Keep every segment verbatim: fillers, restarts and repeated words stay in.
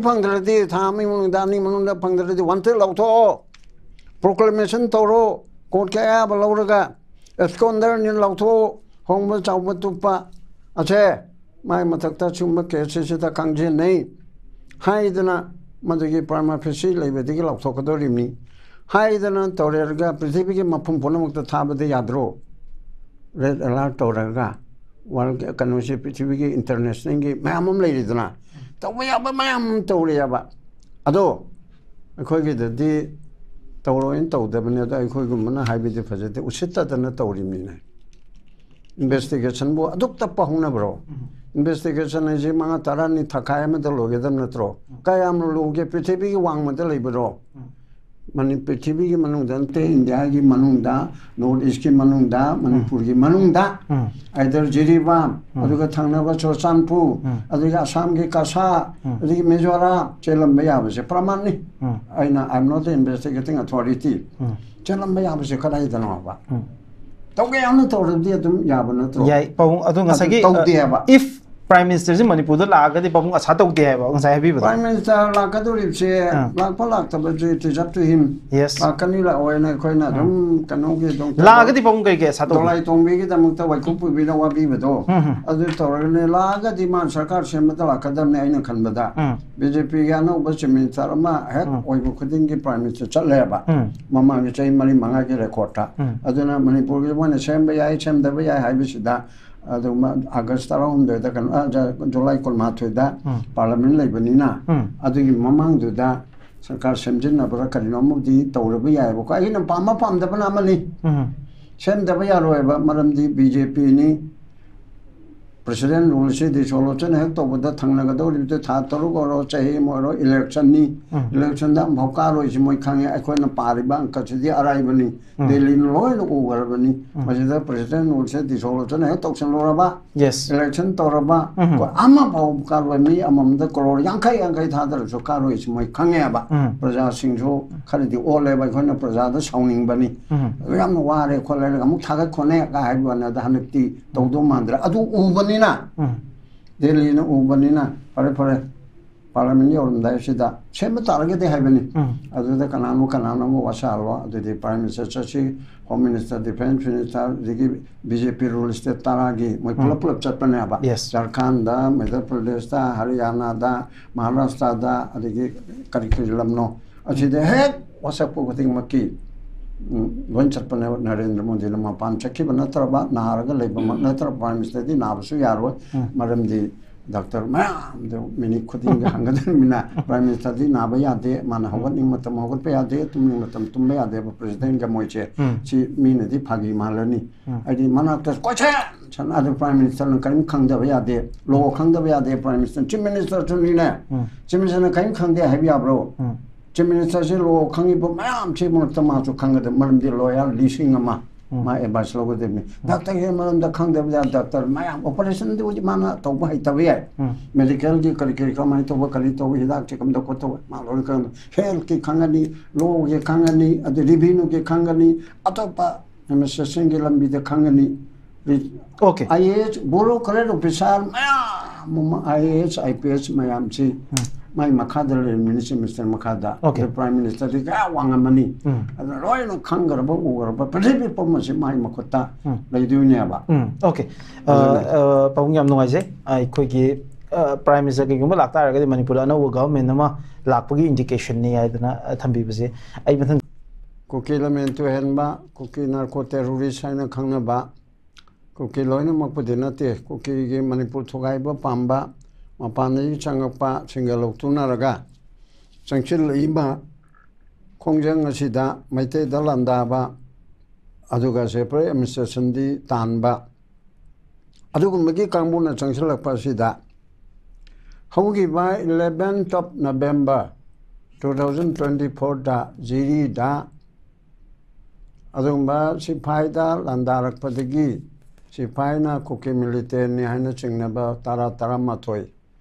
ꯐꯪꯗ꯭ꯔꯗꯤ, ꯊꯥ ꯑꯃꯒꯤ ꯃꯅꯨꯡꯗ, ꯑꯅꯤ ꯃꯅꯨꯡꯗ ꯐꯪꯗ꯭ꯔꯗꯤ, ꯋꯥꯟꯇꯦꯠ ꯂꯥꯎꯊꯣꯛꯑꯣ, ꯄ꯭ꯔꯣꯀ꯭ꯂꯦꯃꯦꯁꯟ ꯇꯧꯔꯣ, ꯀꯣꯔꯠꯀꯤ ꯑꯌꯥꯕ ꯂꯧꯔꯒ ꯑꯦꯕꯁꯀꯣꯟꯗꯔꯅꯤ ꯂꯥꯎꯊꯣꯛꯑꯣ, ꯍꯣꯡꯕ ꯆꯥꯎꯕ ꯇꯨꯞꯄ ꯑꯁꯦ ꯃꯥꯏ ꯃꯊꯛꯇ ꯁꯤꯒꯨꯝꯕ ꯀꯦꯁꯁꯤꯗ ꯈꯪꯖꯟꯅꯩ ꯍꯥꯏꯗꯅ, ꯃꯗꯨꯒꯤ ꯄ꯭ꯔꯃꯥ ꯐꯦꯁꯤ ꯂꯩꯕꯗꯒꯤ ꯂꯥꯎꯊꯣꯛꯀꯗꯧꯔꯤꯕꯅꯤ ꯍꯥꯏꯗꯅ ꯇꯧꯔꯦꯔꯒ ꯄ꯭ꯔꯤꯊꯤꯕꯤꯒꯤ ꯃꯐꯝ ꯄꯨꯝꯅꯃꯛꯇ ꯊꯥꯕꯗꯤ ꯌꯥꯗ꯭ꯔꯣ? ꯔꯦꯗ ꯑꯦꯂꯥꯔꯠ ꯇꯧꯔꯒ ꯋꯥꯔꯜ ꯀꯩꯅꯣꯁꯦ, ꯄ꯭ꯔꯤꯊꯤꯕꯤꯒꯤ ꯏꯟꯇꯔꯅꯦꯁꯅꯦꯜꯒꯤ ꯃꯌꯥꯝ ꯑꯃ ꯂꯩꯔꯤꯗꯅ, ꯇꯧꯕ ꯌꯥꯕ ꯃꯌꯥꯝ ꯑꯃ ꯇꯧꯔꯦꯕ꯫ ꯑꯗꯣ ꯑꯩꯈꯣꯏꯒꯤꯗꯗꯤ ꯇꯧꯔꯣꯏꯅ ꯇꯧꯗꯕꯅꯤ꯫ ꯑꯗꯣ ꯑꯩꯈꯣꯏꯒꯨꯝꯕꯅ ꯍꯥꯏꯕꯗꯤ ꯐꯖꯗꯦ, ꯎꯁꯤꯠꯇꯗꯅ ꯇꯧꯔꯤꯕꯅꯤꯅꯦ꯫ ꯏꯟꯚꯦꯁꯇꯤꯒꯦꯁꯟꯕꯨ ꯑꯗꯨꯛ ꯇꯞꯄ ꯍꯧꯅꯕ꯭ꯔꯣ? ꯏꯟꯚꯦꯁꯇꯤꯒꯦꯁꯟ ꯍꯥꯏꯁꯤ ꯃꯉꯥ ꯇꯔꯥꯅꯤ, ꯊꯥꯈꯥꯏ ꯑꯃꯗ ꯂꯣꯏꯒꯗꯕ ꯅꯠꯇ꯭ꯔꯣ? ꯀꯌꯥꯝ ꯂꯨꯒꯦ? ꯄ꯭ꯔꯤꯊꯤꯕꯤꯒꯤ ꯋꯥꯡꯃꯗ ꯂꯩꯕꯔꯣ? ꯃꯅꯤ-, ꯄ꯭ꯔꯤꯊꯤꯕꯤꯒꯤ ꯃꯅꯨꯡꯗ ꯅꯠꯇꯦ, ꯏꯟꯗꯤꯌꯥꯒꯤ ꯃꯅꯨꯡꯗ, ꯅꯣꯔꯠ ꯏꯁꯀꯤ ꯃꯅꯨꯡꯗ, ꯃꯅꯤꯄꯨꯔꯒꯤ ꯃꯅꯨꯡꯗ, ꯎꯝ꯫ ꯑꯥꯏꯗꯔ ꯖꯤꯔꯤꯕꯥꯝ, ꯎꯝ꯫ ꯑꯗꯨꯒ ꯊꯪꯅꯕ ꯆꯨꯔꯆꯥꯟꯄꯨꯔ, ꯎꯝ꯫ ꯑꯗꯒꯤ ꯑꯁꯥꯝꯒꯤ ꯀꯁꯥꯔ, ꯎꯝ꯫ ꯑꯗꯒꯤ ꯃꯤꯖꯣꯔꯥꯝ ꯆꯦꯜꯂꯝꯕ ꯌꯥꯕꯁꯦ ꯄ꯭ꯔꯃꯥꯟꯅꯤ꯫ ꯎꯝ꯫ ꯑꯩꯅ, I am not the investigating authority꯫ ꯎꯝ꯫ ꯆꯦꯜꯂꯝꯕ ꯌꯥꯕꯁꯦ ꯀꯗꯥꯏꯗꯅꯣ ꯍꯥꯏꯕ? ꯎꯝ꯫ ꯇꯧꯒꯦ ꯌꯥꯎꯅ ꯇꯧꯔꯕꯗꯤ ꯑꯗꯨꯝ ꯌꯥꯕ ꯅꯠꯇ꯭ꯔꯣ? ꯌꯥꯏ, ꯄꯥꯕꯨꯡ꯫ ꯑꯗꯨ ꯑꯗꯨ ꯉꯁꯥꯏꯒꯤ, ꯇꯧꯗꯦ ꯑ, ꯍꯥꯏꯕ꯫ If Prime Minister ꯁꯤ ꯃꯅꯤꯄꯨꯔꯗ ꯂꯥꯛꯑꯒꯗꯤ ꯄꯥꯕꯨꯡ ꯑꯁꯥ ꯇꯧꯗꯦ ꯍꯥꯏꯕ ꯉꯁꯥꯏ ꯍꯥꯏꯕꯤꯕꯗꯣ꯫ Prime Minister ꯂꯥꯛꯀꯗꯧꯔꯤꯕꯁꯦ, ꯑꯥ꯫ ꯂꯥꯛꯄ ꯂꯥꯛꯇꯕꯁꯦ it is up to him꯫ Yes꯫ ꯂꯥꯛꯀꯅꯤ ꯂꯥꯛꯑꯣꯏꯅ ꯑꯩꯈꯣꯏꯅ ꯑꯗꯨꯝ ꯎꯝ꯫ ꯀꯩꯅꯣꯒꯤ ꯑꯗꯨꯝ ꯂꯥꯛꯑꯒꯗꯤ ꯄꯥꯕꯨꯡ ꯀꯩ ꯀꯩ ꯑꯁꯥ ꯇꯧꯕ? ꯗꯣꯂꯥꯏ ꯇꯣꯡꯕꯤꯒꯤꯗꯃꯛꯇ ꯋꯥꯏꯈꯨ ꯄꯨꯕꯤꯅ ꯋꯥꯕꯤꯕꯗꯣ, ꯎꯝ, ꯎꯝ꯫ ꯑꯗꯨ ꯇꯧꯔꯒꯅꯦ꯫ ꯂꯥꯛꯑꯒꯗꯤ ꯃꯥ ꯁꯔꯀꯥꯔ ꯁꯦꯝꯕꯗ ꯂꯥꯛꯀꯗꯕꯅꯦ ꯑꯩꯅ ꯈꯟꯕꯗ꯫ ꯎꯝ꯫ ꯕꯤ ꯖꯦ ꯄꯤꯒꯤ ꯑꯅꯧꯕ Chief Minister ꯑꯃ ꯍꯦꯛ ꯎꯝ꯫ ꯑꯣꯏꯕ ꯈꯨꯗꯤꯡꯒꯤ Prime Minister ꯆꯠꯂꯦꯕ꯫ ꯎꯝ꯫ ꯃꯃꯥꯡꯒꯤ ꯆꯍꯤ ꯃꯔꯤ ꯃꯉꯥꯒꯤ ꯔꯦꯀꯣꯔꯠꯇ꯫ ꯎꯝ꯫ ꯑꯗꯨꯅ ꯃꯅꯤꯄꯨꯔꯒꯤ ꯃꯣꯏꯅ ꯁꯦꯝꯕ ꯌꯥꯏ, ꯁꯦꯝꯗꯕ ꯌꯥꯏ ꯍꯥꯏꯕꯁꯤꯗ ꯑꯗꯨ ꯃ-, ꯑꯥꯒꯁ ꯇꯔꯥꯍꯨꯝꯗꯣꯏꯗ ꯀꯩꯅꯣ, ꯑ, ꯖ-, ꯖꯨꯂꯥꯏ ꯀꯨꯟꯃꯥꯊꯣꯏꯗ ꯎꯝ꯫ ꯄꯥꯔꯂꯤꯌꯥꯃꯦꯟ ꯂꯩꯕꯅꯤꯅ, ꯎꯝ꯫ ꯑꯗꯨꯒꯤ ꯃꯃꯥꯡꯗꯨꯗ ꯁꯔꯀꯥꯔ ꯁꯦꯝꯖꯤꯟꯅꯕ꯭ꯔꯥ ꯀꯔꯤꯅꯣ ꯑꯃꯕꯨꯗꯤ ꯇꯧꯔꯕ ꯌꯥꯏꯑꯕꯀꯣ꯫ ꯑꯩꯅ ꯄꯥꯝꯕ ꯄꯥꯝꯗꯕꯅ ꯑꯃꯅꯤ꯫ ꯎꯝ꯫ ꯁꯦꯝꯗꯕ ꯌꯥꯔꯣꯏꯕ, ꯃꯔꯝꯗꯤ ꯕꯤ ꯖꯦ ꯄꯤꯅꯤ꯫ President rule ꯁꯤ dissolution ꯍꯦꯛ ꯇꯧꯕꯗ ꯊꯪꯅꯒꯗꯧꯔꯤꯕꯗꯨ ꯊꯥ ꯇꯔꯨꯛ ꯑꯣꯏꯔꯣ, ꯆꯍꯤ ꯑꯃ ꯑꯣꯏꯔꯣ, election ꯅꯤ꯫ ꯎꯝ꯫ Election ꯗ ꯑꯃꯐꯥꯎ ꯀꯥꯔꯣꯏꯁꯤ ꯃꯣꯏ ꯈꯪꯉꯦ꯫ ꯑꯩꯈꯣꯏꯅ ꯄꯥꯔꯤꯕ ꯑꯪꯀꯁꯤꯗꯤ ꯑꯔꯥꯏꯕꯅꯤ꯫ ꯎꯝ꯫ ꯗꯦꯜꯂꯤꯅ ꯂꯣꯏꯅ ꯎꯈ꯭ꯔꯕꯅꯤ꯫ ꯎꯝ꯫ ꯃꯁꯤꯗ President rule ꯁꯦ dissolution ꯍꯦꯛ ꯇꯧꯁꯤꯜꯂꯨꯔꯕ, Yes꯫ Election ꯇꯧꯔꯕ, ꯎꯝ꯫ ꯑꯩꯈꯣꯏ ꯑꯃꯐꯥꯎ ꯀꯥꯔꯣꯏ꯫ ꯃꯤ ꯑꯃꯃꯝꯗ ꯀ꯭ꯔꯣꯔ ꯌꯥꯡꯈꯩ ꯌꯥꯡꯈꯩ ꯊꯥꯗꯔꯁꯨ ꯀꯥꯔꯣꯏꯁꯤ ꯃꯣꯏ ꯈꯪꯉꯦꯕ꯫ ꯎꯝ꯫ ꯄ꯭ꯔꯖꯥꯁꯤꯡꯁꯨ ꯈꯔꯗꯤ ꯑꯣꯜꯂꯦꯕ, ꯑꯩꯈꯣꯏꯅ ꯄ꯭ꯔꯖꯥꯗ ꯁꯥꯎꯅꯤꯡꯕꯅꯤ꯫ ꯎꯝ꯫ ꯑꯗꯨ ꯌꯥꯝꯅ ꯋꯥꯔꯦ ꯈꯣꯠꯂꯦ, ꯑꯃꯨꯛ ꯊꯥꯒꯠ ꯈꯣꯠꯅ ꯀꯥꯏ ꯍꯥꯏꯕ ꯋꯥꯅꯤ꯫ ꯑꯗ ꯍꯟꯗꯛꯇꯤ ꯇꯧꯗꯧ ꯃꯥꯟꯗ꯭ꯔꯦ꯫ ꯑꯗꯨ ꯎꯕꯅꯤꯅ, ꯎꯝ꯫ ꯗꯦꯜꯂꯤꯅ ꯎꯕꯅꯤꯅ, ꯐꯔꯦ, ꯐꯔꯦ꯫ ꯄꯥꯔꯂꯤꯌꯥꯃꯦꯟ ꯌꯧꯔꯝꯗꯥꯏꯁꯤꯗ ꯁꯦꯝꯕ ꯇꯥꯔꯒꯗꯤ ꯍꯥꯏꯕꯅꯤ꯫ ꯑꯗꯨꯗ ꯀꯅꯥꯅꯣ ꯀꯅꯥꯅꯣ ꯑꯃ ꯋꯥꯁꯥ ꯍꯥꯜꯂꯣ, ꯑꯗꯨꯗꯤ Prime Minister ꯆꯠꯁꯤ, Home Minister, Defence Minister, ꯑꯗꯒꯤ B J P rule state ꯇꯔꯥꯒꯤ ꯃꯣꯏ ꯄꯨꯂꯞ ꯄꯨꯂꯞ ꯆꯠꯄꯅꯦꯕ꯫ Yes. ꯖꯔꯈꯥꯟꯗ, ꯃꯙ꯭ꯌ ꯄ꯭ꯔꯗꯦꯁꯇ, ꯍꯔꯤꯌꯥꯅꯥꯗ, ꯃꯍꯥꯔꯥꯁꯇ꯭ꯔꯗ, ꯑꯗꯒꯤ ꯀꯔꯤ ꯀꯔꯤ ꯂꯝꯅꯣ, ꯑꯁꯤꯗ ꯍꯦꯛ ꯋꯥꯁꯛꯄ ꯈꯨꯗꯤꯡꯃꯛꯀꯤ ꯎꯝ, ꯂꯣꯏ ꯆꯠꯄꯅꯦꯕ꯫ ꯅꯔꯦꯟꯗ꯭ꯔ ꯃꯣꯗꯤꯅ ꯃꯄꯥꯟ ꯆꯠꯈꯤꯕ ꯅꯠꯇ꯭ꯔꯕ, ꯅꯥꯔꯒ ꯂꯩꯕꯃꯛ ꯅꯠꯇ꯭ꯔꯕ, Prime Minister ꯗꯤ ꯅꯥꯕꯁꯨ ꯌꯥꯔꯣꯏ꯫ ꯃꯔꯝꯗꯤ ꯗꯥꯛꯇꯔ ꯃꯌꯥꯝꯗꯣ ꯃꯤꯅꯤꯠ ꯈꯨꯗꯤꯡꯒꯤ ꯍꯪꯒꯗꯕꯅꯤꯅ, Prime Minister ꯗꯤ ꯅꯥꯕ ꯌꯥꯗꯦ, ꯃꯥꯅ ꯍꯧꯒꯠꯅꯤꯡꯕ ꯃꯇꯝ ꯍꯧꯒꯠꯄ ꯌꯥꯗꯦ, ꯇꯨꯝꯅꯤꯡꯕ ꯃꯇꯝ ꯇꯨꯝꯕ ꯌꯥꯗꯦꯕ President ꯒ ꯃꯣꯏꯁꯦ꯫ ꯁꯤ ꯃꯤꯅꯗꯤ ꯐꯥꯒꯤ ꯃꯥꯜꯂꯅꯤ꯫ ꯍꯥꯏꯗꯤ ꯃꯅꯥꯛꯇ ꯀꯣꯏꯆꯦꯟ ꯆꯠꯅ ꯑꯗꯨ Prime Minister ꯅ ꯀꯔꯤꯝ ꯈꯪꯗꯕ ꯌꯥꯗꯦ, law ꯈꯪꯗꯕ ꯌꯥꯗꯦ꯫ Prime Minister, Chief Minister ꯁꯨꯅꯤꯅꯦ꯫ Chief Minister ꯅ ꯀꯔꯤꯝ ꯈꯪꯗꯦ ꯍꯥꯏꯕ ꯌꯥꯕ꯭ꯔꯣ? Chief Minister ꯁꯦ law ꯈꯪꯉꯤꯕ ꯃꯌꯥꯝꯁꯤ ꯃꯔꯛꯇ ꯃꯥꯁꯨ ꯈꯪꯒꯗꯕ, ꯃꯔꯝꯗꯤ lawyer ꯂꯤꯁꯤꯡ ꯑꯃ ꯃꯥ advice ꯂꯧꯒꯗꯕꯅꯤ꯫ ꯗꯥꯛꯇꯔꯒꯤ ꯃꯔꯝꯗ ꯈꯪꯗꯕ ꯌꯥꯏ, ꯗꯥꯛꯇꯔ ꯃꯌꯥꯝ operation ꯗꯨꯕꯨꯗꯤ ꯃꯥꯅ ꯇꯧꯕ ꯍꯩꯇꯕ ꯌꯥꯏ, medical ꯒꯤ ꯀꯔꯤ ꯀꯔꯤ ꯀꯃꯥꯏꯅ ꯇꯧꯕ, ꯀꯔꯤ ꯇꯧꯕ, ꯍꯤꯗꯥꯛꯁꯦ ꯀꯝꯗꯧ ꯈꯣꯠꯇꯧꯕ ꯃꯥ ꯂꯣꯏꯅ ꯈꯪꯒꯅꯤ, health ꯀꯤ ꯈꯪꯒꯅꯤ, law ꯒꯤ ꯈꯪꯒꯅꯤ, ꯑꯗꯨ revenue ꯒꯤ ꯈꯪꯒꯅꯤ, ꯑꯇꯣꯞꯄ administration ꯒꯤ ꯂꯝꯕꯤꯗ ꯈꯪꯒꯅꯤ꯫ Okay. I A S, bureaucrat officer ꯃꯌꯥꯝ ꯑꯃ, I A S, I P S ꯃꯌꯥꯝꯁꯤ ꯃꯥꯏ ꯃꯈꯥꯗ ꯂꯩꯔꯝꯃꯤꯅꯤ, Chief Minister ꯃꯈꯥꯗ꯫ Okay. ꯑꯗꯨ Prime Minister ꯗꯤ ꯀꯌꯥ ꯋꯥꯡꯉꯝꯃꯅꯤ꯫ ꯑꯗꯨꯅ ꯂꯣꯏꯅ ꯈꯪꯈ꯭ꯔꯕ, ꯎꯈ꯭ꯔꯕ ꯄ꯭ꯔꯤꯊꯤꯕꯤ ꯄꯨꯝꯕꯁꯤ ꯃꯥꯏ ꯃꯈꯨꯠꯇ ꯂꯩꯗꯣꯏꯅꯦꯕ꯫ ꯎꯝ, okay. ꯑ, ꯑ, ꯄꯥꯕꯨꯡ, ꯌꯥꯝ ꯅꯨꯡꯉꯥꯏꯖꯩ꯫ ꯑꯩꯈꯣꯏꯒꯤ, ꯑ, Prime Minister ꯀꯩꯒꯨꯝꯕ ꯂꯥꯛꯇꯥꯔꯒꯗꯤ ꯃꯅꯤꯄꯨꯔꯗ ꯑꯅꯧꯕ government ꯑꯃ ꯂꯥꯛꯄꯒꯤ indication ꯅꯤ ꯍꯥꯏꯗꯅ, ꯑ, ꯊꯝꯕꯤꯕꯁꯦ ꯑꯩ ꯃꯊꯪ ꯀꯨꯀꯤ ꯂꯝꯍꯦꯟ ꯇꯨꯍꯦꯟꯕ, ꯀꯨꯀꯤ narco terrorist ꯍꯥꯏꯅ ꯈꯪꯅꯕ, ꯀꯨꯀꯤ ꯂꯣꯏꯅꯃꯛꯄꯨꯗꯤ ꯅꯠꯇꯦ, ꯀꯨꯀꯤꯒꯤ ꯃꯅꯤꯄꯨꯔ ꯊꯨꯒꯥꯏꯕ ꯄꯥꯝꯕ, ꯃꯄꯥꯟꯗꯒꯤ ꯆꯪꯉꯛꯄ ꯁꯤꯡꯒ ꯂꯧꯇꯨꯅꯔꯒ ꯆꯪꯁꯤꯜꯂꯛꯏꯕ ꯈꯣꯡꯖꯪ ꯑꯁꯤꯗ ꯃꯩꯇꯩꯗ ꯂꯥꯟꯗꯥꯕ, ꯑꯗꯨꯒ separate administration ꯗꯤ ꯇꯥꯟꯕ, ꯑꯗꯨꯒꯨꯝꯕꯒꯤ ꯀꯥꯡꯕꯨꯅ ꯆꯪꯁꯤꯜꯂꯛꯄ ꯑꯁꯤꯗ ꯍꯧꯈꯤꯕ eleventh of November two thousand twenty four ꯗ ꯖꯤꯔꯤꯗ ꯑꯗꯨꯒꯨꯝꯕ ꯁꯤꯐꯥꯏꯗ ꯂꯥꯟꯗꯥꯔꯛꯄꯗꯒꯤ ꯁꯤꯐꯥꯏꯅ ꯀꯨꯀꯤ militant ꯅꯤ ꯍꯥꯏꯅ ꯆꯤꯡꯅꯕ ꯇꯔꯥ, ꯇꯔꯥꯃꯥꯊꯣꯏ